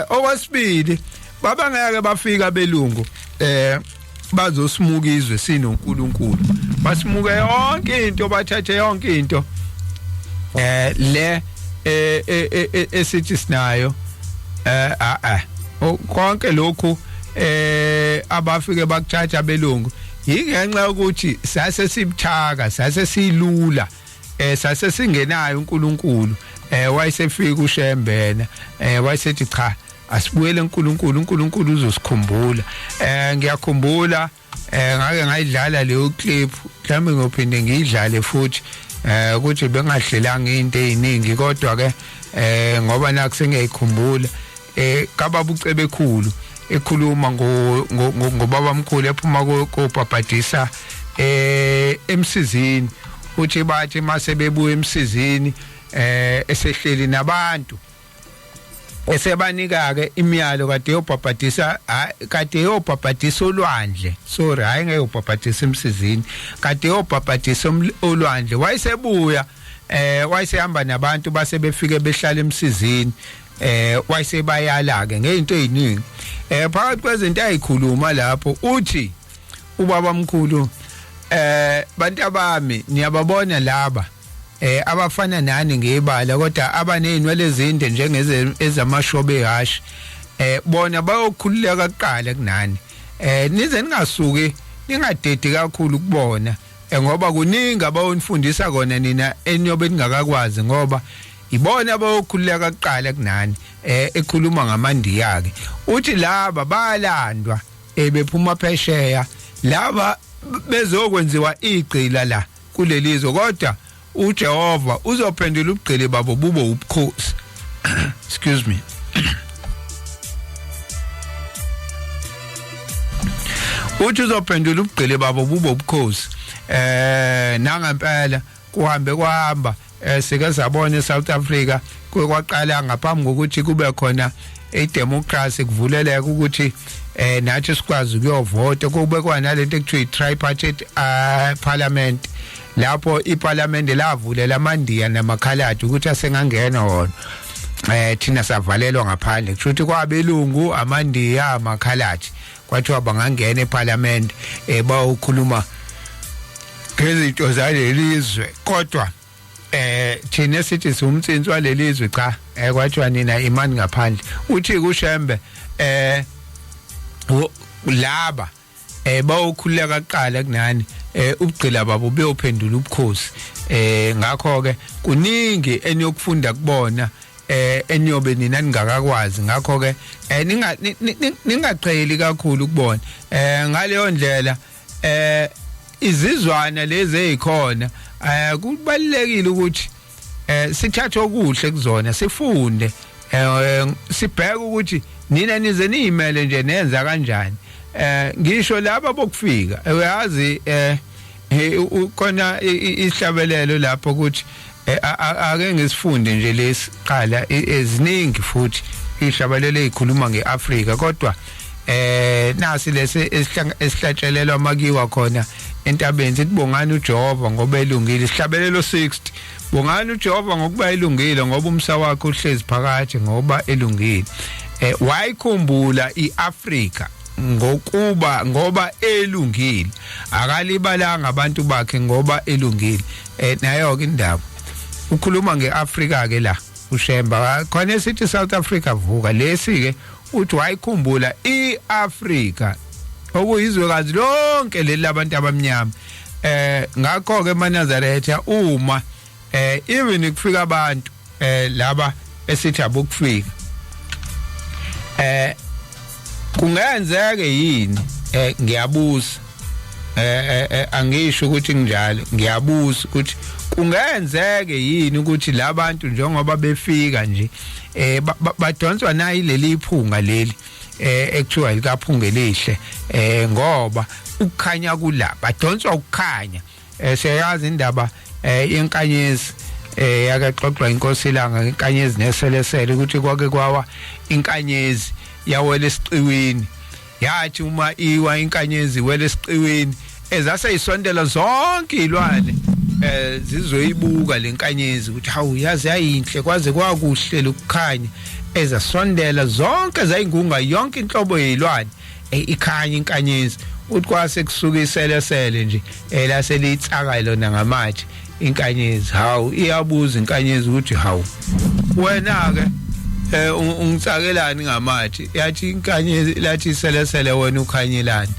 Okwesibili, babangeke bafika belungu bazosimuka izwe sinoNkulunkulu, basimuke yonke into, bathathe yonke into le esithi sinayo. A a konke lokhu abafike bakuthatha abelungu ingenxa yokuthi sase sibuthaka, sase silula, sase singenayo uNkulunkulu. Wayesefika uShembena, wayesethi cha, asibuyele uNkulunkulu, uNkulunkulu uzosikhumbula. Ngiyakhumbula ngake ngayidlala leyo clip, mhlawumbe ngiyophinde ngiyidlale futhi, ukuthi bengadlelanga into eziningi, kodwa ke ngoba nakho sengiyayikhumbula, kababa uCebekhulu ekhuluma ngobaba mkhulu ephuma kobhabhadisa emsizini, uthi bathi mase bebuya emsizini, esehleli nabantu, esebanika ke imiyalo kade yobhabhadisa, kade yobhabhadisa olwandle, sorry, hayi ngeyobhabhadisa emsizini, kade yobhabhadisa olwandle. Wayesebuya, wayesehamba nabantu, base befike behlala emsizini, wayesebayala ke ngezinto eziningi. Phakathi kwezinto ayikhuluma lapho uthi ubaba mkhulu, bantu abami, niyababona laba abafana nani ngebala, kodwa abanezinwele ezinde njengeze ezamashobe ehashi, bona bayokhululeka kuqala kunani. Nize ningasuki, ningadedi kakhulu kubona, ngoba kuningi abayonifundisa kona nina eniyobe ningakakwazi, ngoba ibona abayokhululeka kuqala kunani. Ekhuluma ngamaNdiya ke, uthi laba bayalandwa bephuma phesheya, laba bezokwenziwa igcila la kulelizwe, kodwa uJehova uzophendula ubugqili babo bube ubukhosi. Excuse me. Uthi uzophendula ubugqili babo bube ubukhosi. Nangempela kuhambe kwahamba, sike sabona eSouth Africa kwaqala ngaphambi kokuthi kube khona idemocracy, kuvuleleka ukuthi nathi sikwazi ukuyovota, kube kwanalento ekuthiwa i-tripartite parliament, lapho iparliament lavulela amaNdiya namakhaladi ukuthi asengangena wona. Thina savalelwa ngaphandle, kusho ukuthi kwabelungu, amaNdiya, amakhaladi, kwathiwa bangangena eparliament bawukhuluma ngezinto zalelizwe, kodwa thina sithi siwumtsinsi walelizwe, cha, kwathiwa nina imani ngaphandle. Uthi kuShembe laba bawukhululeka kuqala kunani, ubugcila babo buyophendula ubukhosi. Ngakho ke kuningi eniyokufunda kubona eniyobe nina ningakakwazi, ngakho ke ninga ningaqheli kakhulu kubona. Ngaleyo ndlela izizwana lezi ezikhona, kubalekile ukuthi sithathe okuhle kuzona, sifunde, sibheke ukuthi nina nize niyimele nje nenza kanjani. Ngisho laba bokufika, uyazi, khona ihlabelelo lapho ukuthi ake ngisifunde nje lesiqala, eziningi futhi ihlabelelo ezikhuluma ngeAfrika, kodwa nasi lesi esihlatshelelwa makiwa khona entabeni, sithi bongani uJehova ngoba elungile. Isihlabelelo 60: bongani uJehova ngokuba elungile, ngoba umsa wakhe uhlezi phakathi, ngoba elungile. Wayikhumbula iAfrika ngokuba ngoba elungile, akalibalanga abantu bakhe ngoba elungile. Nayo ke indaba ukhuluma ngeAfrika ke la uShemba, khona esithi South Africa vuka. Lesi ke uthi wayikhumbula iAfrika, okuyizwekazi lonke leli labantu abamnyama. Ngakho ke emaNazaretha, uma even kufika abantu laba Esithi abokufika kungenzeke yini? Ngiyabuza, angisho ukuthi njalo, ngiyabuza ukuthi kungenzeke yini ukuthi labantu njengoba befika nje badonswa nayi leli iphunga leli ekuthiwa likaphunga elihle, ngoba ukukhanya kula, badonswa ukukhanya. Siyayazi indaba yenkanyezi yakaxoxwa inkosi ilanga, inkanyezi neselesele, ukuthi kwake kwawa inkanyezi yawela esiqiwini. Yathi uma iwa inkanyezi wele esiqiwini, ezase isondela zonke izilwane zizoyibuka lenkanyezi ukuthi hawu, yazi yayinhle, kwaze kwakuhle lokukhanya. Ezasondela zonke zayingunga yonke inhlobo yezilwane, ikhanya inkanyezi. Uthi kwase kusuka iselesele nje elaselitsaka lona ngamatshe inkanyezi. Hawu, iyabuza inkanyezi ukuthi hawu, wena ke ungitsakelani ngamatshe? Yathi inkanyezi, lathi iselesele, wena ukhanyelani?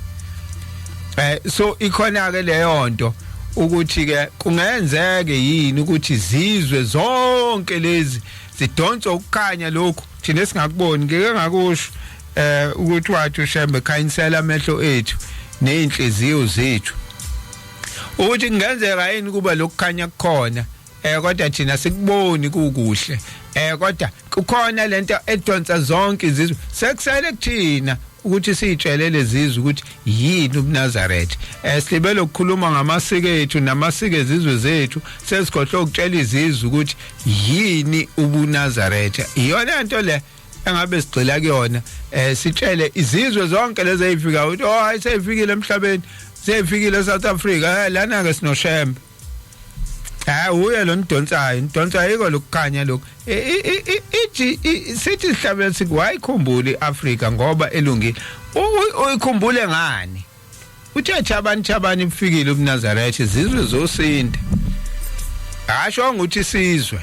So ikhona ke leyo nto ukuthi ke kungenzeke yini ukuthi zizwe zonke lezi zidonsa ukukhanya lokhu thina singakuboni? Ngeke ngakusho ukuthi wathi uShembe, khanyisela amehlo ethu nezinhliziyo zethu, ukuthi kungenzeka yini kuba lokukhanya kukhona kodwa thina sikuboni kukuhle, kodwa kukhona lento edonsa zonke izizwe. Sekusele kuthina ukuthi siyitshele lezizwe ukuthi yini ubuNazaretha. Silibele ukukhuluma ngamasiko ethu namasiko ezizwe zethu, sesikhohlwe ukutshela izizwe ukuthi yini ubuNazaretha. Iyona nto le engabe sigxila kuyona, sitshele izizwe zonke lezi ezifika ukuthi oh hayi, seyifikile emhlabeni, seyifikile eSouth Africa, lana ke sinoShembe. Hayi, uye lo nidonsayo, nidonsa yiko lokukhanya lokhu. Ithi sithi sihlabela sithi wayikhumbula iAfrika ngoba elungile. Uyikhumbule ngani? Uthe chabani chabani bufikile ubuNazaretha, izizwe zosinda. Asho ukuthi sizwe.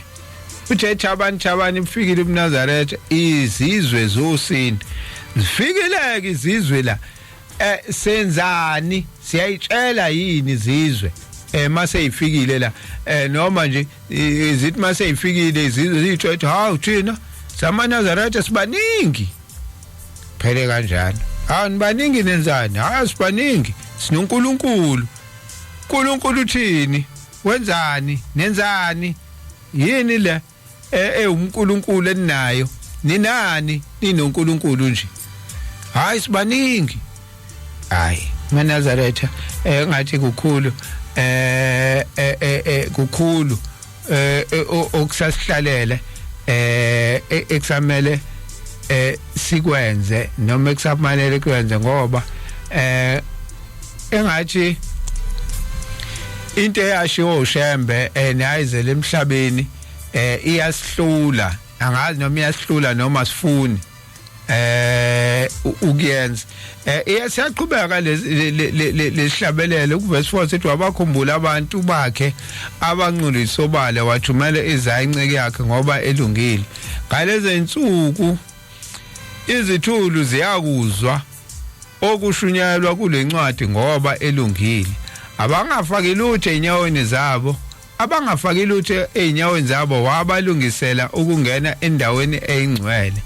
Uthe chabani chabani bufikile ubuNazaretha, izizwe zosinda. Zifikileke izizwe la. Senzani? Siyayitshela yini izizwe mase ifikile la, noma nje izithi mase ifikile izizwe zitsho ethi hawu, thina samaNazaretha sibaningi? Phele kanjalo. Hawu, nibaningi, nenzani? Hayi, sibaningi, sinoNkulunkulu. uNkulunkulu uthini? Wenzani? Nenzani? Yini le ewuNkulunkulu eninayo? Ninani ninoNkulunkulu nje? Hayi, sibaningi. Hayi, maNazaretha, ngathi kukhulu, kukhulu okusasihlalele ekusamele sikwenze noma ekusamanele kwenze, ngoba engathi into eyashiwo uShembe nayizele emhlabeni iyasihlula. Angazi noma iyasihlula noma sifuni ukuyenza. Siyaqhubeka lesihlabelelo kuverse 4, sithi wabakhumbula abantu bakhe abanqulisobala, wathumela izayinceke yakhe ngoba elungile. Ngalezi insuku izithulu ziyakuzwa okushunyayelwa kule ncwadi ngoba elungile. Abangafaki lutho enyaweni zabo, abangafaki lutho ezinyaweni zabo, wabalungisela ukungena endaweni eyingcwele.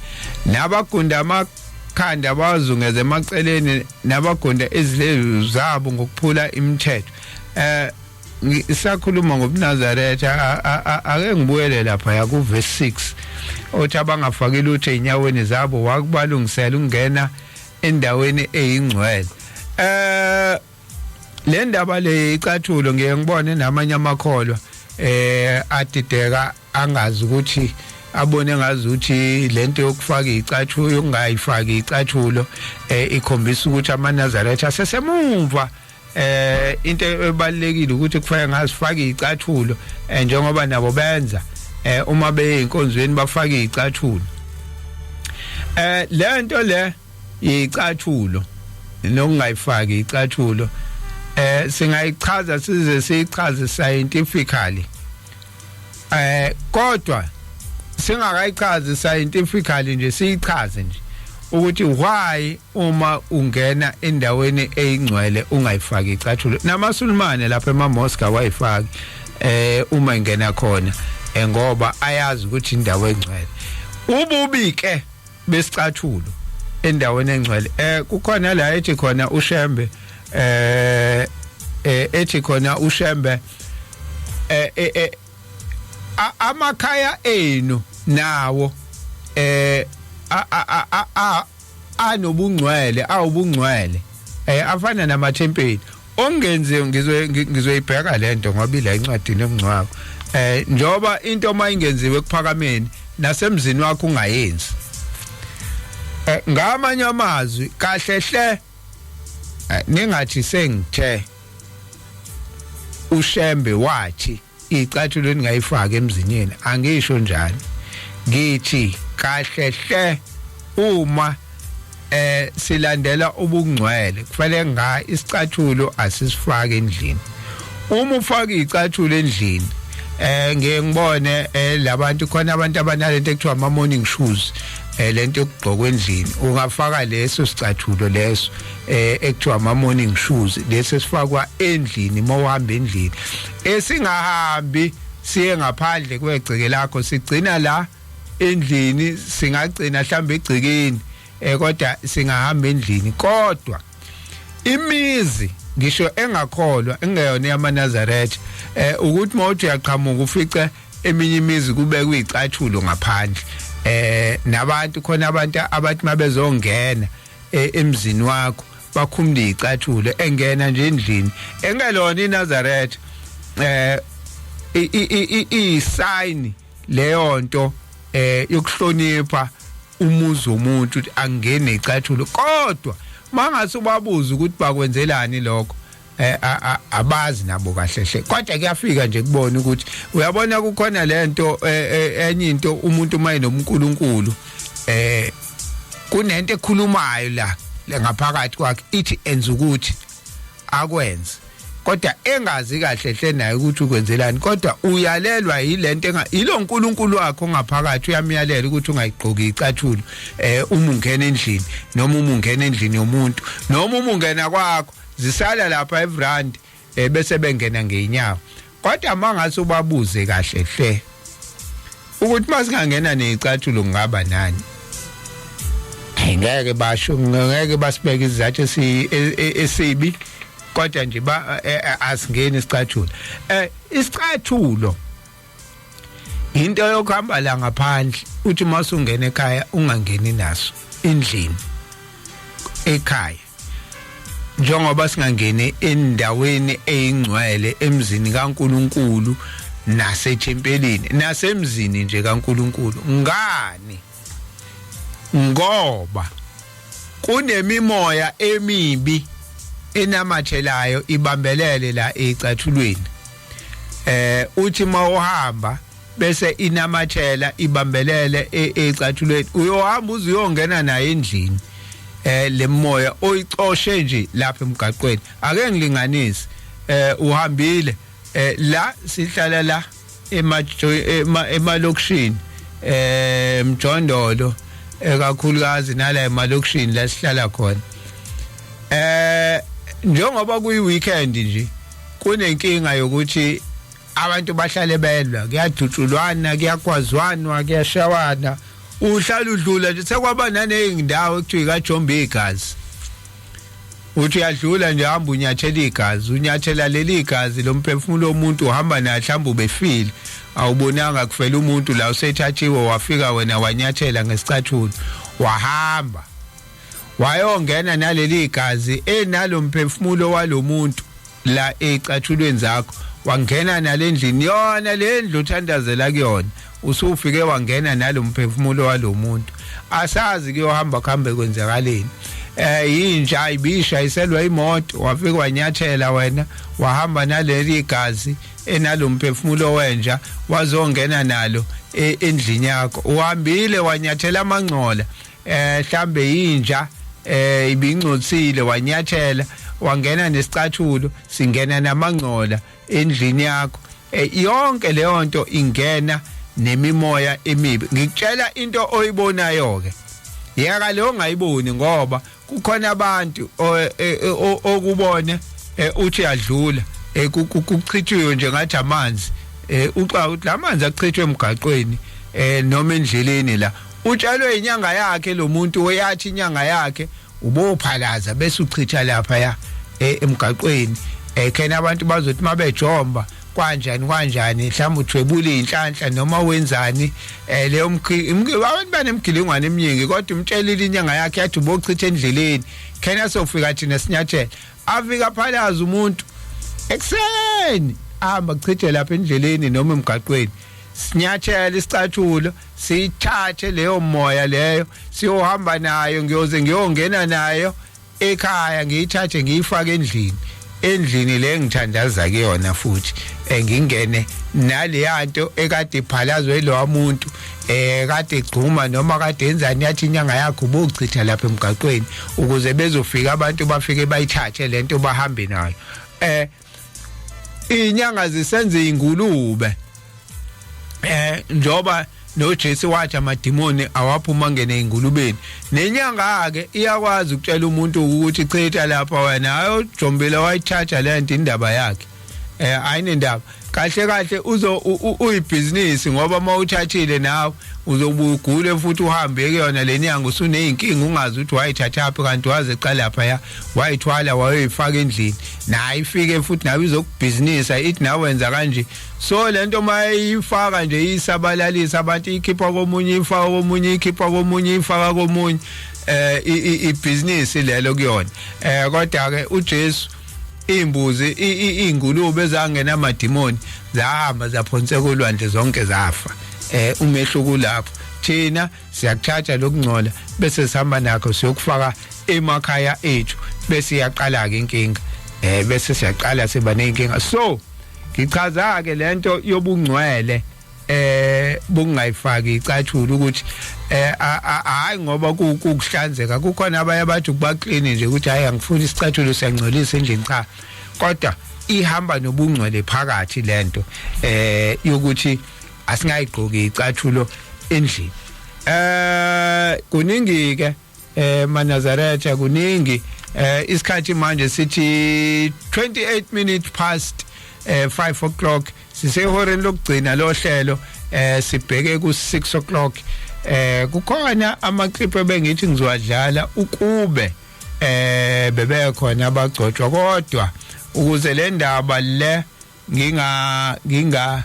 Nabagunda amakhanda bazungeze emaceleni, nabagunda izilevu zabo ngokuphula imithetho. Isakhuluma ngobuNazaretha, ake ngibuyele lapha ya ku verse 6 othi abangafaki lutho ezinyaweni zabo wakubalungisela ukungena endaweni eyingcwele. Le ndaba le icathulo, ngiye ngibone namanye amakholwa adideka, angazi ukuthi abone ngazi ukuthi lento yokufaka icathulo, yokungayifaki icathulo, ikhombisa ukuthi amaNazaretha asesemumva. Into ebalekile ukuthi kufanele ngazifaka icathulo, njengoba nabo benza, uma beye inkonzweni bafake icathulo. Lento le icathulo nokungayifaki icathulo singayichaza size siyichaze scientifically, kodwa singakayichazi scientifically nje, siyichaze nje ukuthi why uma ungena endaweni eyingcwele ungayifaki icathulo. Namasulumane lapha ema mosque awayifaki uma ingena khona. Ngoba ayazi ukuthi indawo engcwele. Ububi ke besicathulo endaweni engcwele, kukhona la ethi khona uShembe, ethi khona uShembe, amakhaya enu nawo anobungcwele, awubungcwele, afana namathempeli. Ongenziwe, ngizoyibheka lento ngoba ila incwadini yomngcwabo. Njoba into mayingenziwe ekuphakameni, nasemzini wakho ungayenzi. Ngamanye amazwi, kahle hle, ningathi sengithe uShembe wathi icathulo ningayifaki emzinyeni, angisho njalo. Ngithi kahle hle, uma silandela ubungcwele, kufanele nga isicathulo asisifake endlini. Uma ufaka icathulo endlini, ngiye ngibone labantu khona, abantu abanalento ekuthiwa ama morning shoes, lento yokugqokwa endlini, ungafaka leso sicathulo leso ekuthiwa ama morning shoes, leso esifakwa endlini mawuhamba endlini, esingahambi siye ngaphandle kwegceke lakho, sigcina la endlini, singagcina mhlawumbe egcekeni, kodwa singahamba endlini. Kodwa imizi ngisho engakholwa, engeyona yamaNazaretha, ukuthi mawuthi uyaqhamuka ufice eminye imizi kubekwe izicathulo ngaphandle, nabantu khona, abantu abathi mabezongena emzini wakho bakhumule izicathulo, engena nje endlini engelona iNazaretha, i sign leyo nto yokuhlonipha umuzi womuntu, ukuthi angene icathulo. Kodwa mangase ubabuza ukuthi bakwenzelani lokho, abazi nabo kahle hle, kodwa kuyafika nje kubona ukuthi uyabona kukhona lento enye into, umuntu maye noMkulunkulu, kunento ekhulumayo la ngaphakathi kwakhe, ithi enza ukuthi akwenze, kodwa engazi kahle hle naye ukuthi ukwenzelani, kodwa uyalelwa yilento enga yilo nkulunkulu wakho ngaphakathi, uyamyalela ukuthi ungayigqoki icathulo uma ungena endlini, noma uma ungena endlini yomuntu, noma uma ungena kwakho. Zisala lapha evrandi, bese bengena ngeenyawo. Kodwa mangase ubabuze kahle hle ukuthi masingangena nezicathulo kungaba nani, ngeke basho, ngeke basibeke isizathu esibi, kodwa nje ba asingeni isicathulo. Isicathulo into yokuhamba la ngaphandle, uthi masungena ekhaya ungangeni naso endlini ekhaya, njengoba singangeni endaweni eyingcwele emzini kaNkuluNkulu nasethempelini nasemzini nje kaNkuluNkulu. Ngani? Ngoba kunemimoya emibi enamathelayo, ibambelele la ecathulweni. Uthi mawuhamba bese inamathela, ibambelele ecathulweni, uyohamba uze uyongena naye endlini lemoya oyicoshe nje lapha emgaqweni. Ake ngilinganise, uhambile la sihlala la emalokishini, mjondolo, ekakhulukazi nala emalokishini la sihlala khona, njengoba kuyi weekend nje, kunenkinga yokuthi abantu bahlale belwa, kuyadutshulwana, kuyakwazwanwa, kuyashawana, uhlala udlula nje, sekwaba naneyindawo ekuthiwa ikajomba igazi. Uthi uyadlula nje, hamba unyathela igazi, unyathela leli igazi lomphefumulo womuntu, uhamba naye, mhlawumbe ubefile, awubonanga kufela umuntu la, usethathiwe, wafika wena wanyathela ngesicathulo, wahamba wayongena naleli gazi enalomphefumulo walomuntu la ecathulweni zakho, wangena nalendlini yona lendlu uthandazela kuyona, usufike wangena nalomphefumulo walomuntu. Asazi kuyohamba kuhambe kwenzakaleni. Yinja ibisha iselwa imoto, wafika wanyathela wena, wahamba naleli igazi enalomphefumulo wenja, wazongena nalo endlini yakho. Uhambile wanyathela amangcola, mhlambe yinja ibingcotsile, wanyathela, wangena nesicathulo, singena namangcola endlini yakho. Yonke leyo nto ingena nemimoya emibi. Ngikutshela into oyibonayo ke, yeka leyo ongayiboni, ngoba kukhona abantu okubone uthi yadlula, kuchithiwe nje ngathi amanzi. Uxa ukuthi lamanzi achithwe emgaqweni noma endleleni la utshalwe inyanga yakhe lo muntu, oyathi inyanga yakhe ubophalaza bese uchitha lapha ya emgaqweni, khena abantu bazothi mabejomba kanjani kanjani, mhlawumbe uthwebula inhlanhla noma wenzani, leyo abantu banemgilingwane eminingi, kodwa umtshelile inyanga yakhe yathi ubochitha endleleni, khena sofika thina sinyathela. Afika phalaza umuntu ekseni, ahamba kuchithe lapha endleleni noma emgaqweni, sinyathela isicathulo, siyithathe leyo moya leyo, siyohamba nayo, ngiyoze ngiyongena nayo ekhaya, ngiyithathe ngiyifake endlini le ngithandaza kuyona, futhi ngingene naleyanto ekade iphalazwe lo muntu, kade egcuma noma kade enzani, yathi inyanga yakho ubochitha lapha emgaqweni ukuze bezofika abantu bafike bayithathe lento bahambe nayo. Inyanga zisenze ingulube, njoba noJesu wathi amadimoni awaphuma ngene ingulubeni, nenyanga ke iyakwazi ukutshela umuntu ukuthi chitha lapha wena, ayojombela wayithatha lento, indaba yakhe ayinendaba. Kahle kahle uzo uyibhizinisi, ngoba mawuthathile nawe uzobuya ugule futhi uhambe kuyona le nyanga usuneyinkinga, ungazi ukuthi wayithathaphi, kanti waze cha lapha ya wayithwala wayoyifaka endlini, naye ifike futhi nawe izokubhizinisa, ithi nawe wenza kanje. So lento mayifaka nje isabalalisa abantu, ikhipha komunye ifaka komunye, ikhipha komunye ifaka komunye, ibhizinisi lelo kuyona. Kodwa ke uJesu, imbuzi, ingulube ezangena amadimoni zahamba zaphonseka olwandle, zonke zafa. Umehluko lapho, thina siyakuthatha lokungcola bese sihamba nakho siyokufaka emakhaya ethu, bese iyaqala ke inkinga, bese siyaqala siba nenkinga. So ngichaza ke lento yobungcwele bungayifaki icathulo, ukuthi hayi ngoba kukuhlanzeka, kukhona abaye abathi kuba clean nje, ukuthi hayi, angifuni isicathulo, siyangcolisa endlini. Cha, kodwa ihamba nobungcwele phakathi lento yokuthi asingayigqoki icathulo endlini. Kuningi ke, Manazaretha, kuningi. Isikhathi manje sithi 28 minutes past 5 o'clock, sisehoreni lokugcina lohlelo, sibheke ku 6 o'clock. Kukhona ama clip ebengithi ngizowadlala ukube bebekhona abagcotshwa, kodwa ukuze le ndaba le nginga nginga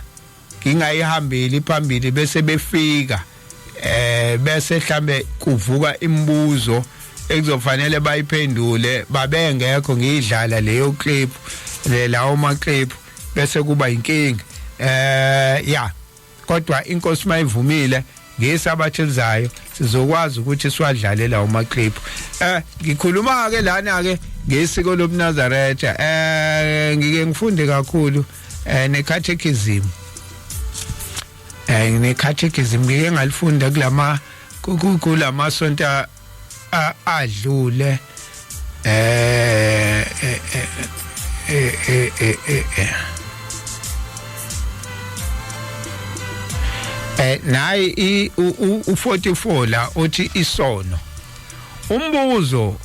ngingayihambeli phambili bese befika, bese mhlambe kuvuka imibuzo ekuzofanele bayiphendule babengekho, ngiyidlala leyo clip, le lawo ma clip, bese kuba inkinga. Ya, kodwa inkosi mayivumile, ngesabatha elizayo sizokwazi ukuthi siwadlale lawo ma clip. Ngikhuluma ke lana ke ngesiko lobuNazaretha. Ngike ngifunde kakhulu ne-catechism, ne-catechism ngike ngalifunda kulama sonto adlule. eh eh eh eh eh eh eh nayi u44 la uthi isono. Umbuzo: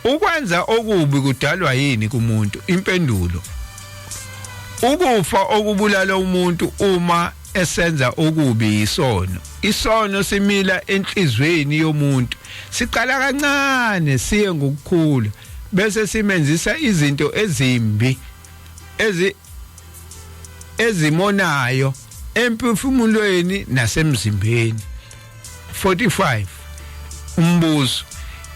ukwenza okubi kudalwa yini kumuntu? Impendulo: ukufa okubulala umuntu uma esenza okubi isono. Isono simila enhlizweni yomuntu, siqala kancane siye ngokukhula, bese simenzisa izinto ezimbi ezimonayo emphefumulweni nasemzimbeni. 45 Umbuzo: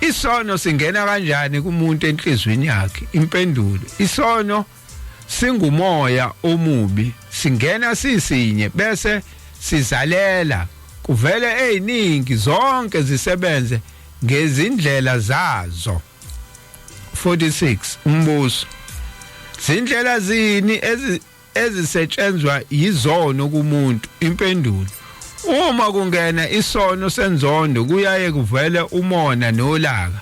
isono singena kanjani kumuntu enhlizweni yakhe? Impendulo: isono singumoya omubi, singena sisinye bese sizalela, kuvele eziningi, zonke zisebenze ngezindlela zazo. 46 Umbuzo: zindlela zini ezisetshenzwa yizono kumuntu? Impendulo: uma kungena isono senzondo, kuyaye kuvele umona nolaka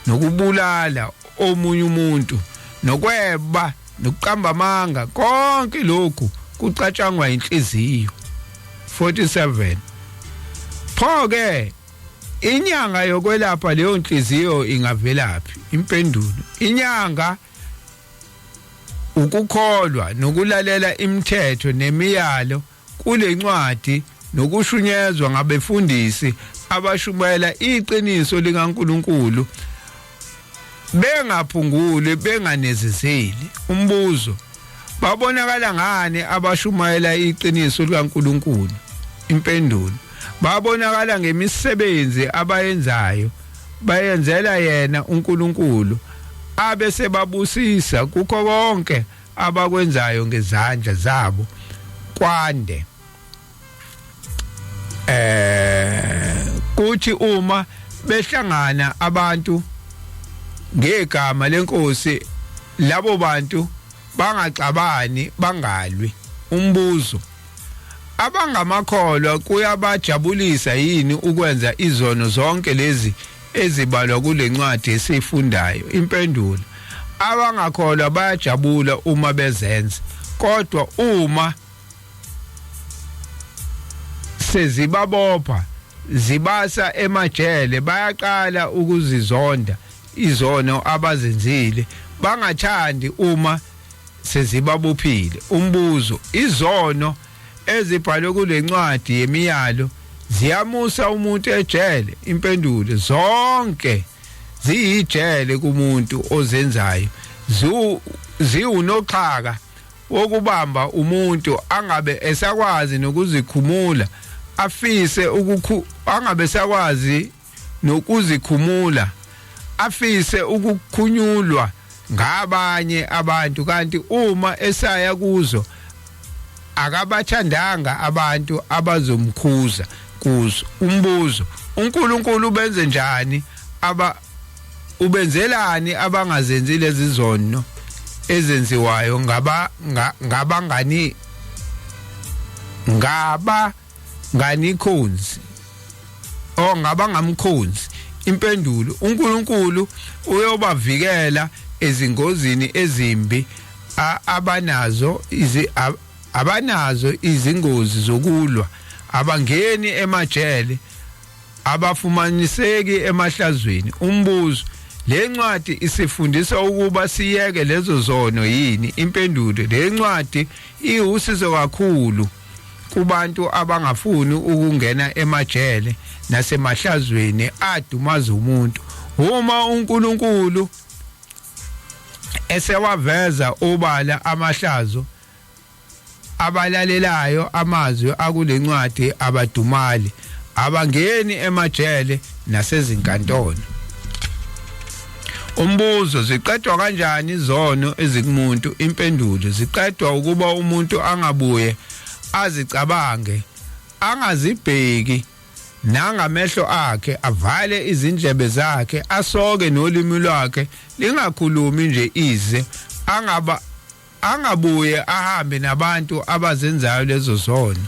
nokubulala omunye umuntu nokweba nokuqamba amanga, konke lokhu kucatshangwa inhliziyo. 47 Pho ke inyanga yokwelapha leyo nhliziyo ingavelaphi? Impendulo: inyanga Ukukholwa nokulalela imithetho nemiyalo kulencwadi nokushunyezwa ngabefundisi abashumayela iqiniso likaNkuluNkulu bengaphunguli benganezezeli. Umbuzo: babonakala ngani abashumayela iqiniso likaNkuluNkulu? Impendulo: babonakala ngemisebenzi abayenzayo, bayenzela yena uNkulunkulu, abe sebabusisa kukho konke abakwenzayo ngezandla zabo kwande. Kuthi uma behlangana abantu ngegama lenkosi, labo bantu bangaxabani, bangalwi. Umbuzo: abangamakholwa kuyabajabulisa yini ukwenza izono zonke lezi ezibalwa kule ncwadi esifundayo? Impendulo: abangakholwa bayajabula uma bezenza, kodwa uma sezibabopha zibasa emajele bayaqala ukuzizonda izono abazenzile, bangathandi uma sezibabophile. Umbuzo: izono ezibhalwe kule ncwadi yemiyalo ziyamusa umuntu ejele? Impendulo: zonke ziyijele kumuntu ozenzayo, ziwunoxhaka wokubamba umuntu angabe esakwazi nokuzikhumula, afise angabe esakwazi nokuzikhumula, afise ukukhunyulwa ngabanye abantu, kanti uma esaya kuzo akabathandanga abantu abazomkhuza kuzo. Umbuzo: uNkulunkulu ubenze njani ubenzelani abangazenzi lezi zono ezenziwayo ngabangani ngaba nganikhonzi o ngabangamkhonzi? Impendulo: uNkulunkulu uyobavikela ezingozini ezimbi abanazo abanazo izingozi zokulwa, abangeni emajele, abafumaniseki emahlazweni. Umbuzo: le ncwadi isifundisa ukuba siyeke lezo zono yini? Impendulo: le ncwadi iwusizo kakhulu kubantu abangafuni ukungena emajele nasemahlazweni adumaza umuntu. Uma uNkulunkulu esewaveza obala amahlazo, abalalelayo amazwi akulencwadi abadumali, abangeni emajele nasezinkantolo. Umbuzo: ziqedwa kanjani izono ezikumuntu? Impendulo: ziqedwa ukuba umuntu angabuye azicabange, angazibheki nangamehlo akhe, avale izindlebe zakhe, asoke nolimi lwakhe lingakhulumi nje ize, angabuye ahambe nabantu abazenzayo lezo zono.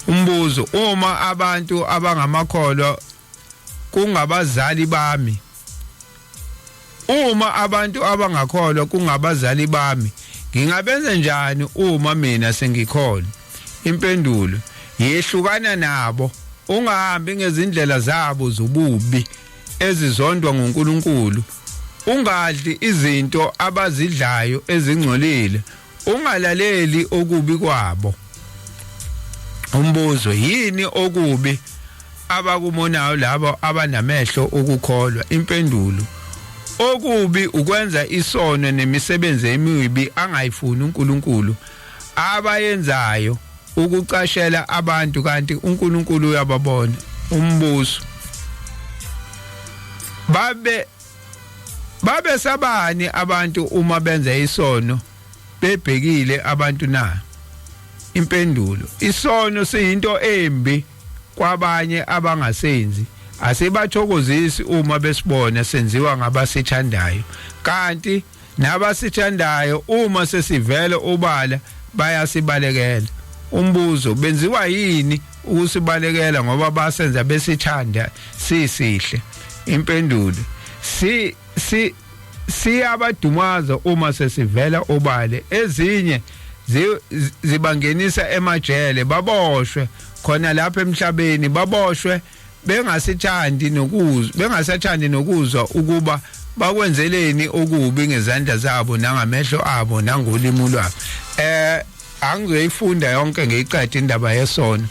Umbuzo: uma abantu abangamakholwa kungabazali bami, uma abantu abangakholwa kungabazali bami, ngingabenza njani uma mina sengikholwa? Impendulo: yehlukana nabo, ungahambi ngezindlela zabo zobubi ezizondwa nguNkulunkulu, ungadli izinto abazidlayo ezingcolile, ungalaleli okubi kwabo. Umbuzo: yini okubi abakumonayo labo abanamehlo okukholwa? Impendulo: okubi ukwenza isono nemisebenzi emibi angayifuni uNkulunkulu abayenzayo, ukucashela abantu, kanti uNkulunkulu uyababona. Umbuzo: babe sabani abantu uma benza isono bebhekile abantu na? Impendulo: isono siyinto embi kwabanye abangasenzi, asibathokozisi uma besibona senziwa ngabasithandayo, kanti nabasithandayo uma sesivele obala bayasibalekela. Umbuzo: benziwa yini ukusibalekela ngoba basenza besithanda sisihle? Impendulo: si si siyabadumaza uma sesivela obale, ezinye zibangenisa emajele, baboshwe khona lapha emhlabeni, baboshwe bengasathandi nokuzwa ukuba Bakwenzeleni okubi ngezandla zabo nangamehlo abo nangolimi lwabo. Angizoyifunda yonke ngiyiqede indaba yesono,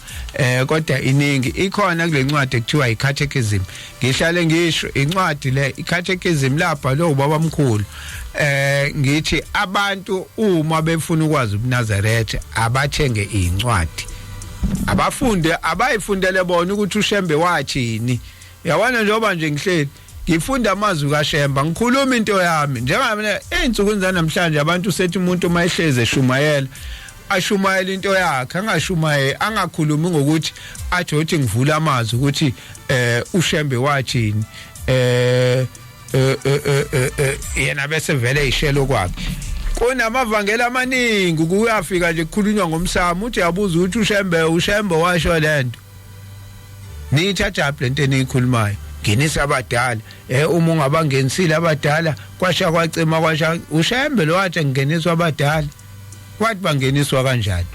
kodwa iningi ikhona kule ncwadi ekuthiwa iCatechism. Ngihlale ngisho incwadi le iCatechism lapha lo ubaba mkhulu, ngithi abantu uma befuna ukwazi ubuNazaretha abathenge incwadi, abafunde, abayifundele bona ukuthi uShembe wathini. Yabona, njengoba nje ngihleli ngifunda amazwi kaShembe, ngikhuluma into yami njengamina. Ey'nsukwini zanamhlanje abantu sethi umuntu uma ehlezi eshumayela, ashumayela into yakhe, angashumayeli, angakhulumi ngokuthi athi uthi ngivula amazwi ukuthi uShembe wathini, yena bese vele ishelo kwakhe. Kunamavangeli amaningi, kuyafika nje kukhulunywa ngomsamo, uthi yabuza ukuthi uShembe washo lento. Niyithatha lento eniyikhulumayo? Ngenisa abadala. Uma ungabangenisile abadala, kwasha kwacima, kwasha. UShembe lo wathi ngingeniswa abadala, kwathi bangeniswa kanjani?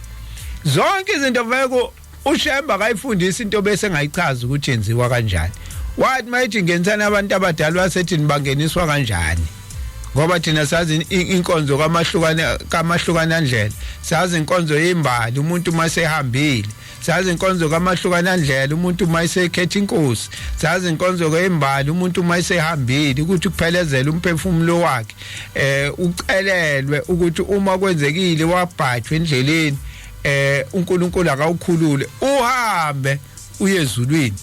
Zonke izinto veko uShembe akayifundisi into bese engayichaza ukuthi yenziwa kanjani. Wathi mayithi ngenisana abantu abadala, wasethi nibangeniswa kanjani? Ngoba thina sazi inkonzo kamahlukana kamahlukana ndlela, sazi inkonzo yembali umuntu masehambile, sazi inkonzo kamahlukana ndlela umuntu mayisekhetha inkosi, sazi inkonzo kembali umuntu mayisehambile ukuthi kuphelezela umphefumulo wakhe, ucelelwe ukuthi uma kwenzekile wabhajwa endleleni, uNkulunkulu akawukhulule uhambe uye ezulwini.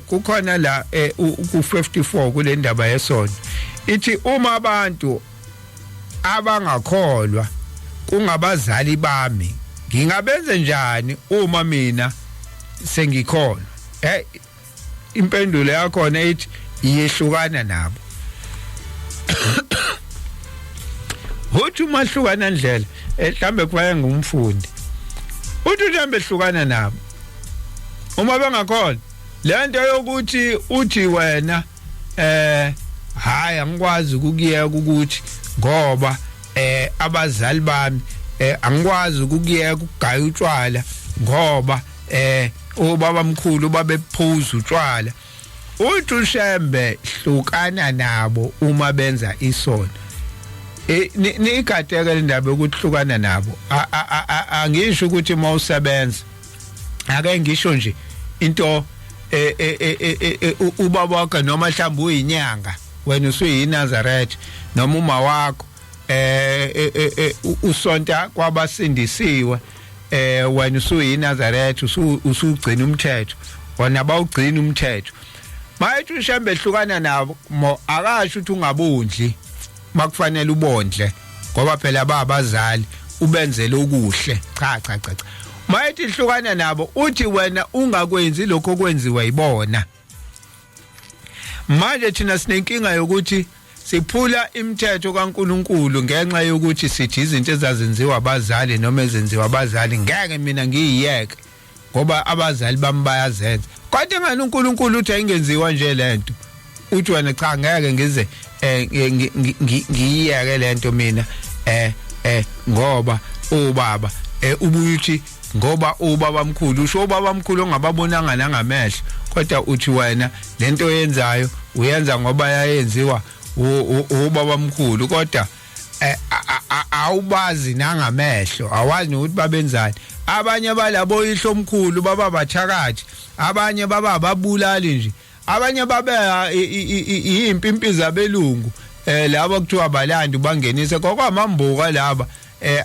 Kukhona la ku 54 kule ndaba yesono, ithi uma abantu abangakholwa kungabazali bami, ngingabenze njani uma mina sengikholwa? Impendulo yakhona ithi iyehlukana nabo. Uthi umahlukana ndlela, mhlambe kufanele ngumfundi, uthi mhlambe hlukana nabo uma bengakholwa. Lento yokuthi uthi wena hayi, angikwazi ukukuyeka ukuthi ngoba abazali bami, angikwazi ukukuyeka ukugaya utshwala ngoba ubaba mkhulu babephuza utshwala, uthi uShembe hlukana nabo uma benza isono. Niyigadeke le ndaba yokuhlukana nabo. Angisho ukuthi uma usebenza, ake ngisho nje into, ubaba wakho noma mhlawumbe uyinyanga, wena usuyiNazaretha, noma uma wakho usonta kwabasindisiwe, wena usuyiNazaretha, usugcina umthetho, wona bawugcina umthetho. Mayethi uShembe ehlukana nabo, akasho ukuthi ungabondli makufanele ubondle, ngoba phela babazali, ubenzele okuhle. Cha, cha, cha, cha. Mayethi hlukana nabo, uthi wena ungakwenzi lokho okwenziwa yibona. Manje thina sinenkinga yokuthi siphula imithetho kaNkuluNkulu ngenxa yokuthi sithi izinto ezazenziwa abazali noma ezenziwa abazali ngeke mina ngiyiyeke ngoba abazali bami bayazenza. Kodwa ngani uNkulunkulu uthi ayingenziwa nje lento, uthi wena cha, ngeke ngize ngiyiyeke lento mina ngoba ubaba ubuye uthi ngoba ubaba mkhulu, usho ubaba mkhulu ongababonanga nangamehlo, kodwa uthi wena lento oyenzayo uyenza ngoba yayenziwa ubaba mkhulu, kodwa awubazi nangamehlo, awazi nokuthi babenzani. Abanye balabo yihlo omkhulu baba bathakathi, abanye baba ababulali nje, abanye babe izimpimpi zabelungu, labo kuthiwa balandi bangenise kokwamambuka laba,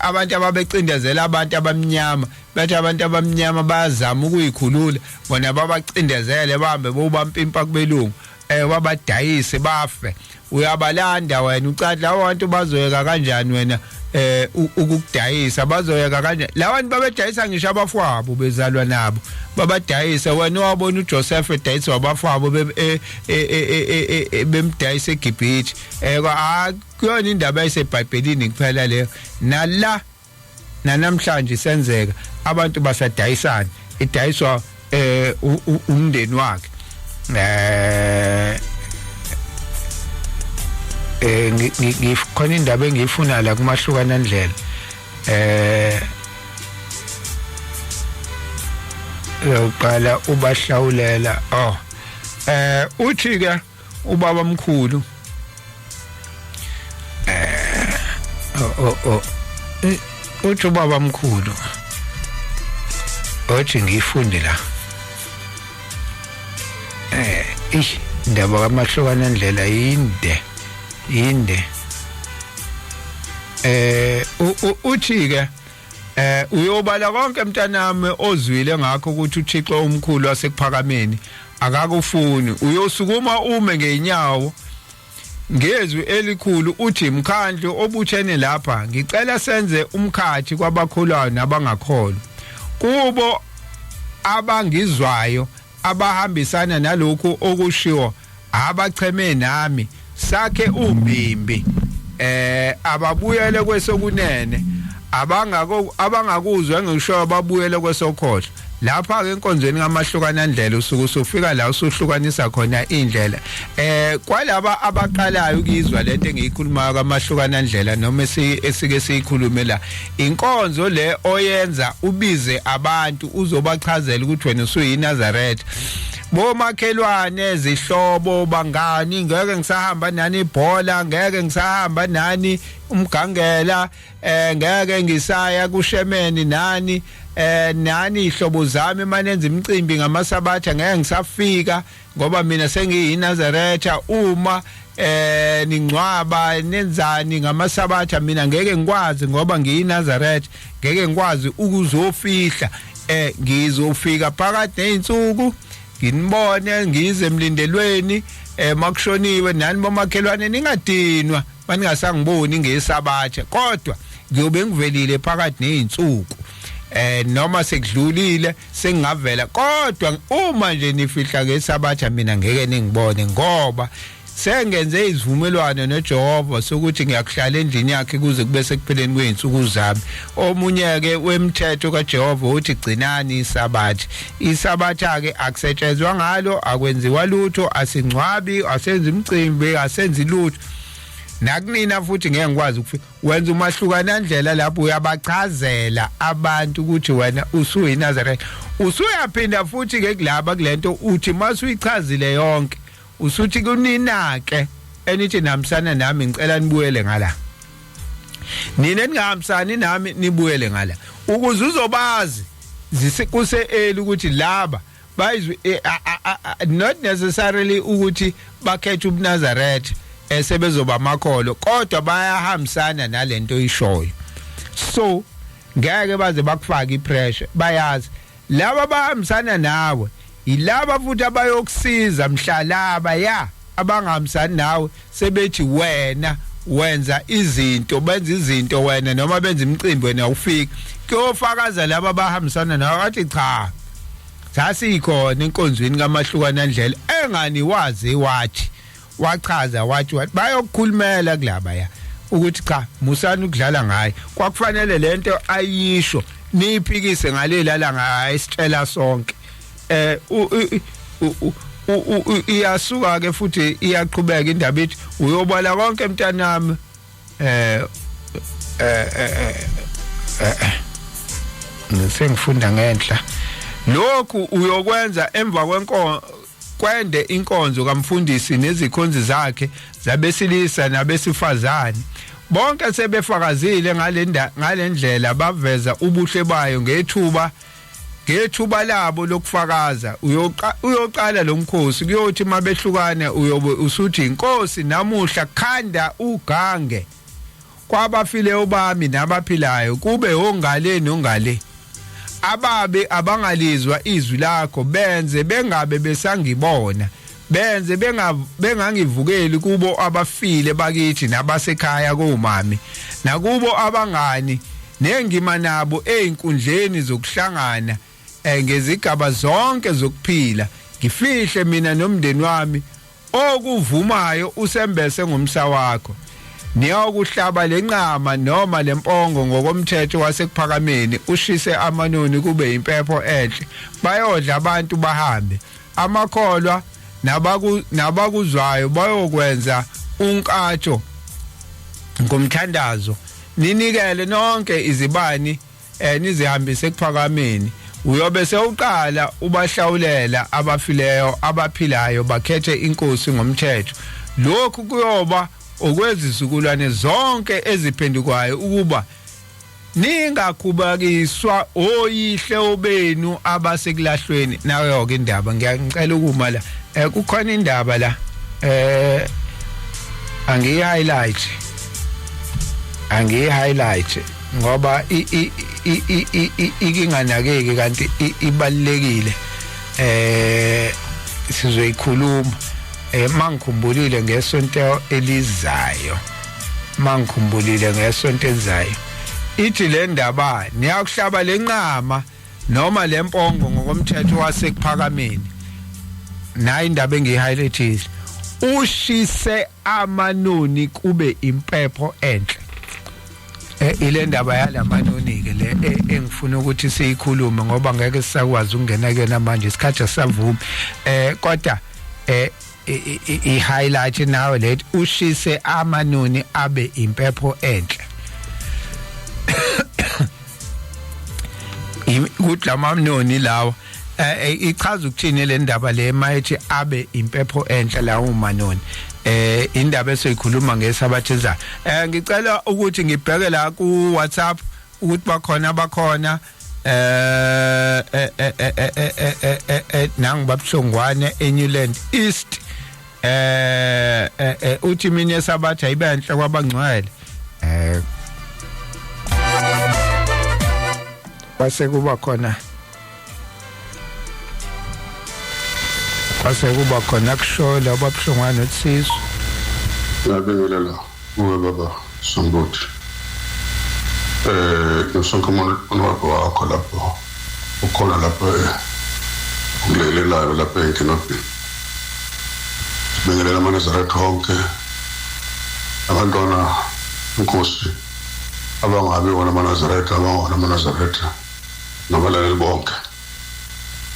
abantu ababecindezela abantu abamnyama, bathi abantu abamnyama bayazama ukuyikhulula, bona babacindezele, bahambe bobampimpa kubelungu, wabadayise bafe. Uyabalanda wena, ucathi labo bantu bazoyeka kanjani wena ukukudayisa? Bazoyeka kanjani laba bantu babedayisa ngisho abafowabo bezalwa nabo, babadayisa? Wena wabona uJoseph edayisa wabafowabo, bemdayisa eGibhithe. Kuyona indaba eseBhayibhelini kuphela leyo, nala namhlanje senzeka, abantu basadayisana, idayiswa umndeni wakhe. Ngikhona indaba engiyifuna la kumahlukana ndlela, yokuqala ubahlawulela. Oh, uthi ke ubaba mkhulu Oh oh. Uthi ubaba mkhulu. Othi ngiyifunde la. Ish indaba kamahlukana ndlela yinde. Yinde. Uthi ke uyobala konke mntanami ozwile ngakho ukuthi uThixo omkhulu wasekuphakameni akakufuni. Uyosukuma ume ngeenyawo ngezwi elikhulu uthi, mkhandlu obuthene lapha, ngicela senze umkhathi kwabakholwayo nabangakholwa, kubo abangizwayo abahambisana nalokhu okushiwo abacheme nami, sakhe umbimbi. Ababuyele kwesokunene, abangako abangakuzwa engishoyo babuyele kwesokhohlo. Lapha ke enkonzweni kamahlukana ndlela usuku usufika la usuhlukanisa khona indlela. Kwalaba abaqalayo ukizwa lento engiyikhulumayo kamahlukana ndlela noma esike siyikhulume la, inkonzo le oyenza ubize abantu uzobachazela ukuthi wena usuyiNazaretha. Bomakhelwane, zihlobo, bangani, ngeke ngisahamba nani ibhola, ngeke ngisahamba nani umgangela, ngeke ngisaya kushemeni nani, nani ihlobo zami manenza imicimbi ngamasabatha ngeke ngisafika ngoba mina sengiyiNazaretha. Uma ningcwaba nenzani ngamasabatha mina ngeke ngikwazi ngoba ngiyiNazaretha, ngeke ngikwazi ukuzofihla. Ngizofika phakathi nezinsuku nginibone, ngize emlindelweni makushoniwe nani bomakhelwane ningadinwa maningasangiboni ngesabatha, kodwa ngiyobe ngivelile phakathi nezinsuku. Noma sekudlulile sengingavela, kodwa uma nje nifihla ngesabatha mina ngeke ningibone ngoba sengenze izivumelwano noJehova sokuthi ngiyakuhlala endlini yakhe kuze kube sekupheleni kwezinsuku zami. Omunye ke wemthetho kaJehova uthi gcinani isabatha. Isabatha ke akusetshenzwa ngalo, akwenziwa lutho, asingcwabi, asenzi imicimbi, asenzi lutho. Nakunina futhi ngeke ngikwazi ukufika. Wenza umahlukana ndlela lapho uyabachazela abantu ukuthi wena usuyiNazaretha. Usuyaphinda futhi ke kulaba kulento uthi masuyichazile yonke usuthi kunina ke enithi nihambisana nami ngicela nibuyele ngala, nina ningahambisani nami nibuyele ngala, ukuze uzobazi kuse early ukuthi laba bayizwe, not necessarily ukuthi bakhethe ubuNazaretha esebezoba amakholo, kodwa bayahambisana nalento oyishoyo, so ngeke baze bakufake ipressure. Bayazi laba bahambisana nawe yilaba futhi abayokusiza mhla laba ya abangahambisani nawe sebethi wena wenza izinto, benza izinto wena noma benza imicimbi wena ufika kuyofakaza laba abahambisana nawe, athi cha, sasikhona enkonzweni kamahlukana ndlela engani wazi wathi wachaza wathi wathi bayokukhulumela kulaba ya ukuthi cha, musani ukudlala ngaye, kwakufanele lento ayisho niyiphikise ngalela langa ayisitshela sonke. Iyasuka ke futhi iyaqhubeka indaba, ithi uyobala konke mntanami. Sengifunda ngenhla, lokhu uyokwenza emva kwenkonzo kwende inkonzo kamfundisi nezikhonzi zakhe zabesilisa nabesifazane bonke sebefakazile ngalendlela, baveza ubuhle bayo ngethuba labo lokufakaza. Uyoqala lo mkhosi, kuyothi mabehlukana uyobe usuthi, inkosi namuhla khanda ugange kwabafileyo bami nabaphilayo, kube ongale nongale ababe abangalizwa izwi lakho, benze bengabe besangibona, benze bengangivukeli kubo abafile bakithi nabasekhaya komami nakubo abangani nengima nabo einkundleni zokuhlangana ngezigaba zonke zokuphila. Ngifihle mina nomndeni wami okuvumayo usembese ngomsa wakho. Niyokuhlaba lenqama noma lempongo ngokomthetho wasekuphakameni, ushise amanoni kube impepho enhle, bayodla abantu bahambe. Amakholwa nabakuzwayo bayokwenza unkatsho ngomthandazo, ninikele nonke izibani nizihambise ekuphakameni. Uyobe sewuqala ubahlawulela abafileyo, abaphilayo bakhethe inkosi ngomthetho. Lokhu kuyoba okwezizukulwane zonke eziphendukayo ukuba ningakhubakiswa oyihle obenu abasekulahlweni. Nayo ke indaba, ngiyacela ukuma la. Kukhona indaba la angiyi highlight ngoba ikinganakeki kanti ibalekile. Sizoyikhuluma mangikhumbulile ngesonto elizayo, mangikhumbulile ngesonto elizayo. Ithi le ndaba, niyakuhlaba lenqama noma lempongo ngokomthetho wasekuphakameni. Nayi indaba engiyihighlightile: ushise amanoni kube impepho enhle. Ile ndaba yalamanoni ke le engifuna ukuthi siyikhulume, ngoba ngeke sisakwazi ukungena kuyona manje, isikhathi asavumi. Kodwa i highlight nawe lethi ushise amanoni abe impepho enhle, ukuthi lamanoni lawa ichaza ukuthini le ndaba le mayithi abe impepho enhle lawo manoni. Indaba esoyikhuluma ngesabatha ezayo. Ngicela ukuthi ngibheke la ku WhatsApp ukuthi bakhona bakhona nangu babuhlongwane eNewland East. Uthi mina esabatha ayibenhle kwabangcwele. Kwase kuba khona, kwase kuba khona kushola babuhlongwane uThiso. Ngiyabingelela kuwe baba Sombuthi. Nosonke umuntu wakho lapho ukhona lapho ukulekelelayo lapho enkinobhini. Sibingelela amaNazaretha wonke, abantwana inkosi abangabi wona amaNazaretha, abangona amaNazaretha, nabalaleli bonke.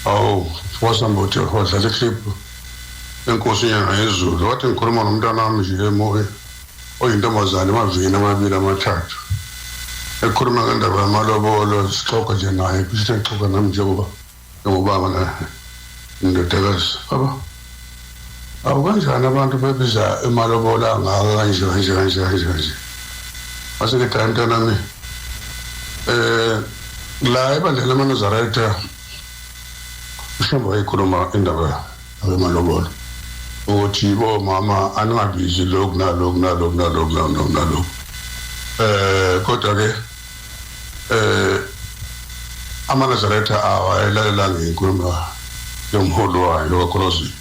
Awu, wasambuthi wadlala iclip enkosi inyanga yezulu. Wathi ngikhuluma nomntwana wami nje emoya oyintombazane emavikini amabili amathathu, ekhuluma ngendaba yamalobolo, sixoxa nje naye, kusho exoxa nami njengoba njengobaba nendodakazi. Baba, awu, kanjani abantu bebiza emalobolo angaka kanje kanje kanje kanje kanje? Wase ke, hayi mntanami, la ebandleni lamaNazaretha mhlawumbe wayikhuluma indaba yamalobolo ukuthi bomama aningabizi lokhu nalokhu nalokhu nalokhu nalokhu nalokhu. Kodwa ke amaNazaretha awayelalelanga inkulumo yomholi wayo kakhulukazi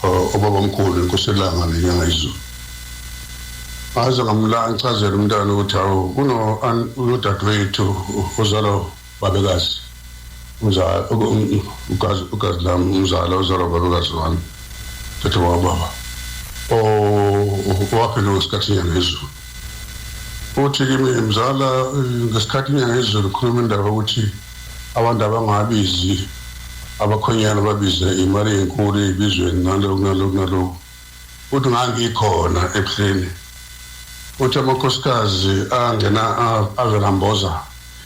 obaba omkhulu inkosi elanga nenyanga izulu. Ngaze ngamla ngichazela umntana ukuthi hawu, kuno udadewethu ozalwa babekazi, umzala, ugazi, ugazi lami, umzala ozalwa babekazi wami, thethe wababa owaphenduka ngesikhathi inyanga yezulu. Uthi kimi, mzala, ngesikhathi inyanga yezulu khuluma indaba yokuthi abantu abangabizi abakhonyana, babize imali enkulu ey'bizweni nalokhu nalokhu nalokhu. Uthi ngangikhona ebuhleni. Uthi amakhosikazi angena avela mboza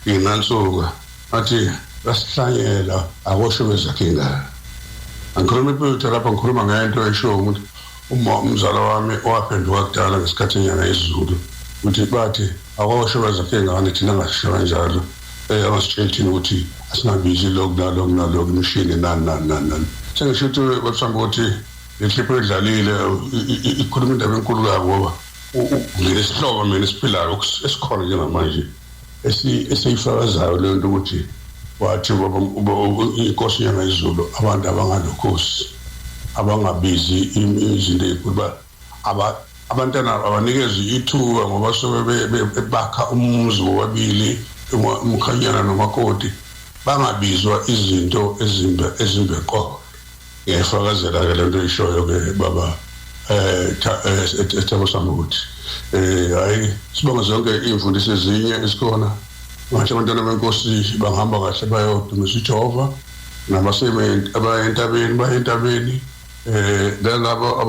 inansuka, athi basihlanyela akosho bezakhe ingane. Angikhuluma iphutha lapha, ngikhuluma ngento eshiwo umuntu uma umzala wami owaphenduka kudala ngesikhathi inyanga yezulu, ukuthi bathi akosho bezakhe ingane, thina ngasisho kanjalo. Angasitsheli thina ukuthi asingabizi lokhu nalokhu nalokhu, imishini nani nani nani nani. Sengisho ukuthi babusambe ukuthi le clip edlalile ikhuluma indaba enkulu kabi, ngoba nginesihlobo mina esiphilayo esikhona njengamanje esiyifakazayo leyo nto, ukuthi wathi baba inkosi inyanga izulu abantu abangalokhosi abangabizi izinto ey'nkulu, abantwana abanikezwe ithuba ngoba suke bakha umuzi bobabili, umkhanyana nomakoti, bangabizwa izinto ezimbe ezimbe qo. Ngiyayifakazela-ke le nto ishoyo-ke baba Thabo Sambuthi. Hayi, sibonge zonke iy'mfundiso ezinye esikhona. Ngathi abantwana benkosi bangahamba kahle bayodumisa uJehova, abaya entabeni baye entabeni, nalabo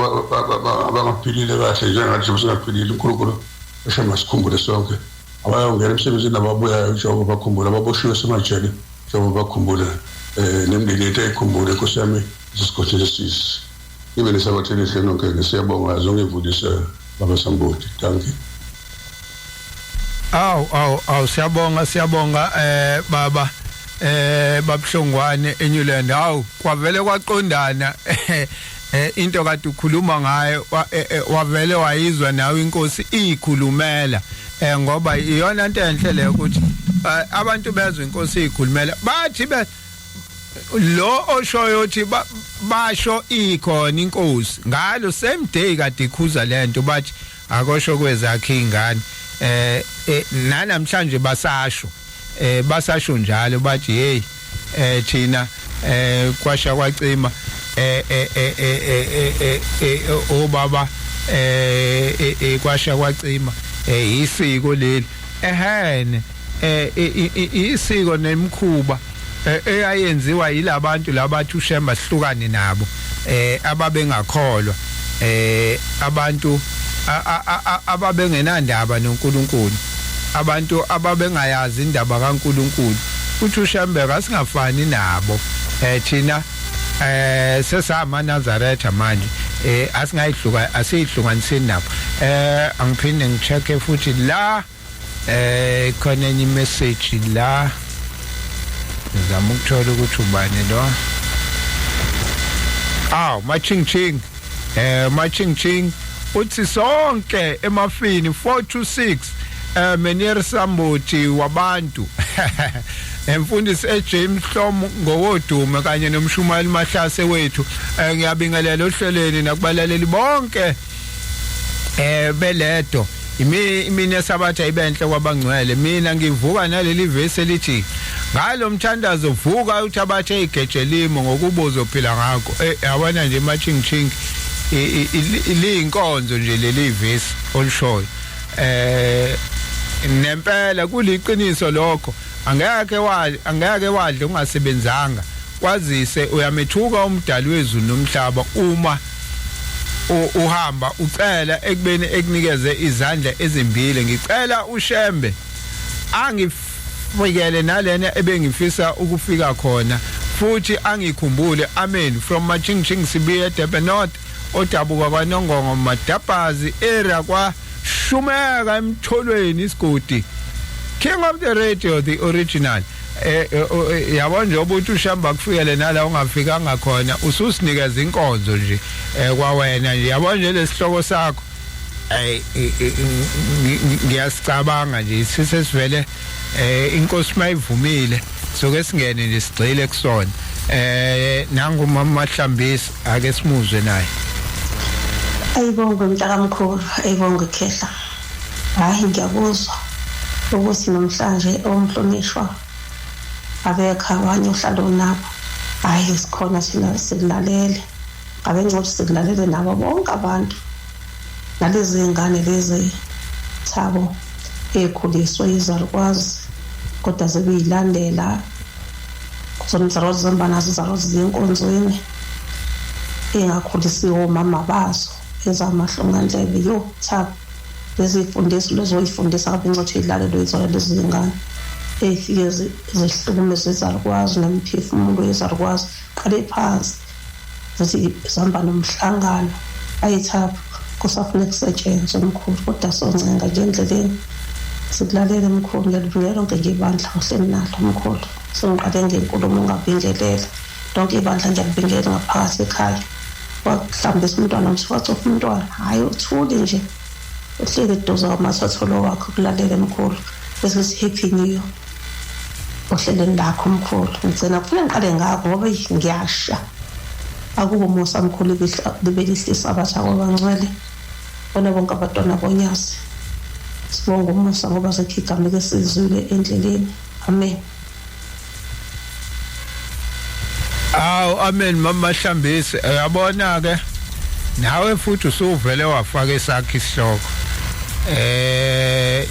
abangaphilile kahle njengathi singaphilile, uNkulunkulu esho masikhumbule sonke. Abayongena emsebenzini ababuyayo, Jehova bakhumbule. Ababoshiwe semajele, Jehova bakhumbule. Nemindeni yethu ayikhumbule Nkosi yami isigodlo lesisi. Ibe nesabatha elihle nonke. Siyabonga zonke imfundiso. Baba Sambuti, dankie. Aw aw aw, siyabonga, siyabonga baba babhlongwane eNewland. Hawu, kwavele kwaqondana into kade ukhuluma ngayo, wavele wayizwa nawe inkosi ikhulumela, ngoba iyona into enhle leyo ukuthi abantu bezwe inkosi ikhulumela. Bathi be lo oshoyo uthi basho ikhona inkosi ngalo same day kade ikhuza lento, bathi akosho kwezakhe ingane. Nanamhlanje basasho, basasho njalo, bathi hey, thina kwasha kwacima obaba, kwasha kwacima, isiko leli ehene, isiko nemikhuba eyayenziwa yilabantu labathi uShemba sihlukane nabo, ababengakholwa, abantu ababengenandaba noNkulunkulu, abantu ababengayazi indaba kaNkulunkulu. Uthi uShembe kasingafani nabo, thina sesama Nazaretha manje, asingayihluka, asihlukaniseni nabo. Angiphinde ngichecke futhi la, khona enye message la, ngizama ukuthola ukuthi ubani lo. Aw, maching ching, maching ching uthi sonke emafini 426, Menier Sambuti wabantu, emfundisi eJames Hlomo ngowodumo kanye nomshumayeli Mahlase wethu, ngiyabingelela ohlelweni nakubalaleli bonke beledo. Imini yesabatha ibenhle kwabangcwele. Mina ngivuka naleli vesi elithi ngalo mthandazo: "Vuka uthabathe igeje limo, ngokuba uzophila ngakho." Yabona nje, maching ching, liyinkonzo nje leli vesi olishoyo. Nempela kuliqiniso lokho, angeke wadla ungasebenzanga, kwazise uyamethuka umdali wezulu nomhlaba uma uhamba ucela ekubeni ekunikeze izandla ezimbili. Ngicela uShembe angifikele nalena ebengifisa ukufika khona, futhi angikhumbule. Amen. From Machingching Sibiye, Durban North, odabuka kwaNongongo, Madabhazi area, kwa Shumeka emtholweni isigodi. King of the radio, the original. Yabo nje ubuthi uShamba kufikele nala ungafikanga khona, ususinikeza inkonzo nje kwawena nje. Yabo nje lesihloko sakho, ay, ngiyasicabanga nje sisesivele, inkosi mayivumile soke singene nje sigxile kusona. Nangu mama Mahlambisi, ake simuzwe naye. Ayibongwe mntakamkhulu, ayibongwe khehla. Hhayi, ngiyakuzwa ukuthi namhlanje omhlonishwa abekho, abanye ohlala unabo. Hhayi, sikhona thina, sikulalele. Ngabe ngcono sikulalele nabo bonke abantu. Nalezi ngane lezi, Thabo, ey'khuliswe izalukwazi kodwa zibiyilandela zona izalukwazi, zihamba nazo izalukwazi ziye enkonzweni, ey'ngakhulisiwe omama bazo, ezamahlongandlebe. Yo Thabo, lezi y'fundiso lezoyifundisa ngabe incotho ilalelwe yizona lezi zingane ey'fike zihlukumeze izalukwazi nemiphefumulo yezalukwazi, qale phansi zithi zihamba nomhlangano. Ayithapha, kusafuna kusetshenzwe mkhulu, kodwa soncenga nje endleleni, sikulalele mkhulu. Ngiyalibingelela lonke nje ibandla ohleli nalo mkhulu. Sengiqale ngenkulumo ngabingelela lonke ibandla, ngiyalibingelela ngaphakathi ekhaya. Wakuhlambisa umntwana, mthi wacofa umntwana, hhayi, uthuli nje, uhleli eduze kwamathotholo wakhe ukulalele mkhulu. Bese sithi happy new year ohlelweni lakho mkhulu. Ngigcina kufanele ngiqale ngakho ngoba eyi, ngiyasha. Akubo musa mkhulu libe lihlisa abatsha kwabangcwele bona bonke abantwana bonyazi. Sibonga umusa ngoba sekho igama esizwile endleleni. Amen. Aw, amen mama Mahlambisi. Uyabona ke nawe futhi usuvele wafaka esakhe isihloko,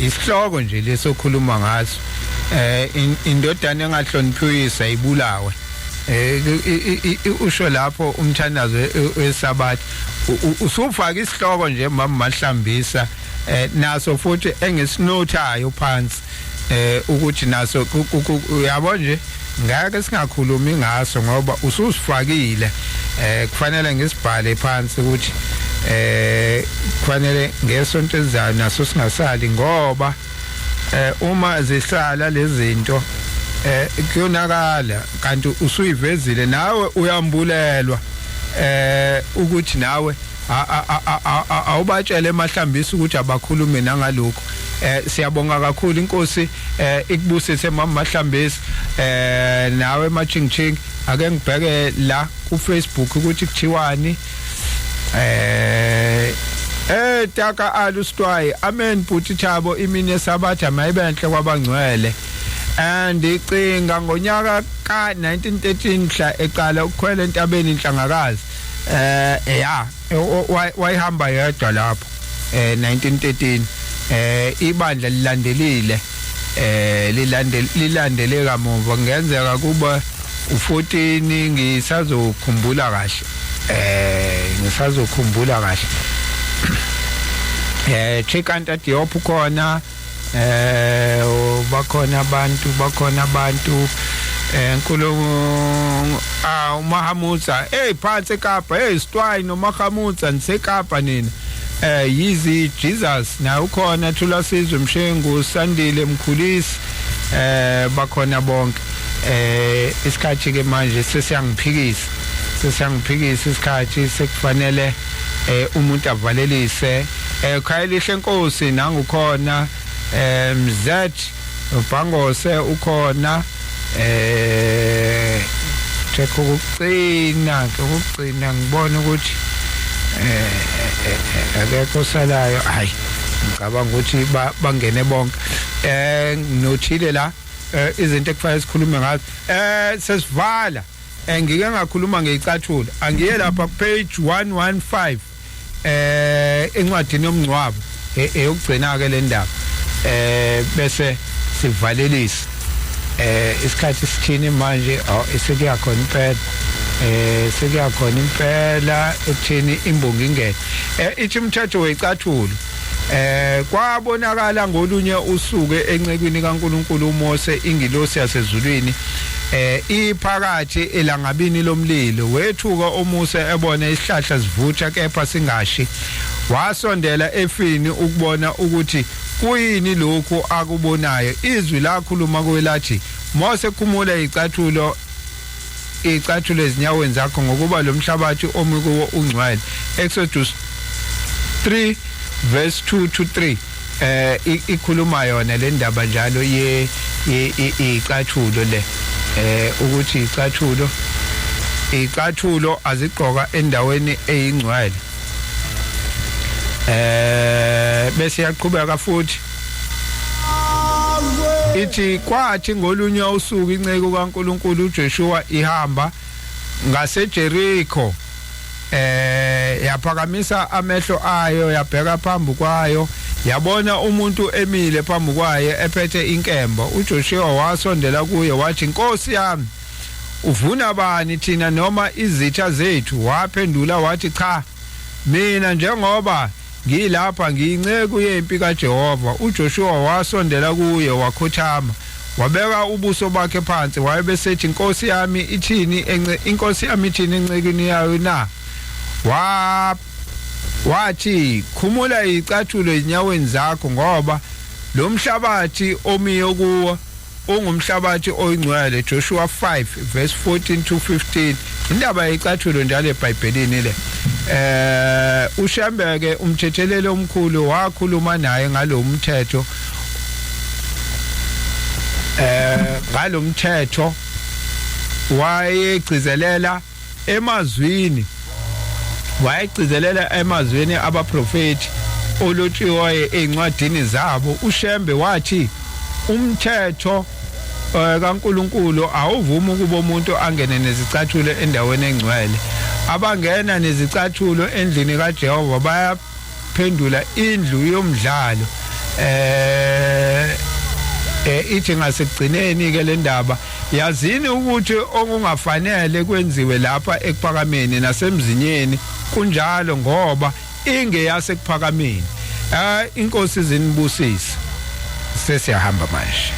isihloko nje lesokhuluma ngaso, indodana engahloniphiwisa ibulawe. Usho lapho umthandazo wesabatha, usufaka isihloko nje mama Mahlambisa, naso futhi engisinothayo phansi ukuthi naso uyabo nje ngeke singakhulumi ngaso ngoba ususifakile. Kufanele ngisibhale phansi ukuthi Eh kufanele ngesonto elizayo naso singasali, ngoba uma zihlala lezi zinto kuyonakala, kanti usuyivezile nawe, uyambulelwa ukuthi nawe awubatshele emahlambisa ukuthi abakhulume nangalokho. Siyabonga kakhulu, inkosi ikubusise, mama Mahlambisi, nawe Maching. Ake ngibheke la ku Facebook ukuthi kuthiwani. Taka alustwayi, amen bhuti Thabo, imini yesabatha mayibenhle kwabangcwele. And icinga ngonyaka ka 1913 mhla eqala ukukhwela entabeni inhlangakazi, ya, wayihamba yedwa lapho 1913. Ibandla lilandelile, lilandele kamuva, kungenzeka kuba u14, ngisazokhumbula kahle, ngisazokhumbula kahle. Chikanta Diop khona, bakhona abantu, bakhona abantu. Nkulumo, ah, uMahamutsa, hey, phansi eKapa. Hey Stwayi noMahamutsa, niseKapa nina. Yizi Jesus na ukhona, Thula Sizwe Mshengu, Sandile Mkhulisi, bakhona bonke. Isikhathi ke manje sesiyangiphikisa, sesiyangiphikisa isikhathi, sekufanele umuntu avalelise. Khayelihle Nkosi nangukhona, Mz Bhangose ukhona. Check ukugcina ngibona ukuthi akekho salayo. Hayi, ngicabanga ukuthi bangene bonke. Nginothile la izinto ekufanele sikhulume ngazo. Sesivala, ngike ngakhuluma ngeyicathulo. Angiye lapha ku page 115 encwadini yomngcwabo, eyokugcina ke le ndaba, bese sivalelisa. Isikhathi sithini manje? Oh, sekuyakhona impela, sekuyakhona impela ekuthini imbongi ingene. Ithi umthetho wecathulo. Kwabonakala ngolunye usuku encekwini kaNkuluNkulu uMose ingilosi yasezulwini iphakathi elangabini lomlilo. Wethuka uMose ebona isihlahla sivutha kepha singashi. Wasondela efini ukubona ukuthi kuyini lokhu akubonayo. Izwi lakhuluma kuye lathi, "Mose, khumula icathulo ezinyaweni zakho, ngokuba lo mhlabathi omi kuwo ungcwele." Exodus 3 verse 2 to 3. Ikhuluma yona le ndaba njalo ye icathulo le, ukuthi icathulo azigqoka endaweni eyingcwele. Bese yaqhubeka futhi ithi, kwathi ngolunye usuku inceku kaNkuluNkulu uJoshua ihamba ngaseJericho, yaphakamisa amehlo ayo, yabheka phambi kwayo, yabona umuntu emile phambi kwayo ephethe inkemba. UJoshua wasondela kuye wathi, "Nkosi yami, uvuna bani, thina noma izitha zethu?" Waphendula wathi, "Cha, mina njengoba ngilapha ngiyinceku yempi kaJehova." UJoshua wasondela kuye, wakhothama, wabeka ubuso bakhe phansi, wayebesethi, "Inkosi yami ithini inkosi yami ithini encekini yayo na?" Wathi, "Khumula icathulo ezinyaweni zakho, ngoba lo mhlabathi omiyo kuwo ungumhlabathi oyingcwele." Joshua 5 verse 14 to 15. Indaba yecathulo njalo eBhayibhelini le. Ushembeke umthethelelo omkhulu wakhuluma naye ngalomthetho, wayegcizelela emazwini, abaprofeti olotshiwe ezincwadini zabo. UShembe wathi umthetho kaNkuluNkulu awuvumi ukuba umuntu angene nezicathulo endaweni engcwele. Abangena nezicathulo endlini kaJehova bayaphendula indlu yomdlalo. Ithi ngasekugcineni ke le ndaba, yazini ukuthi okungafanele kwenziwe lapha ekuphakameni nasemzinyeni kunjalo, ngoba ingeyasekuphakameni. Inkosi zinibusise, sesiyahamba manje.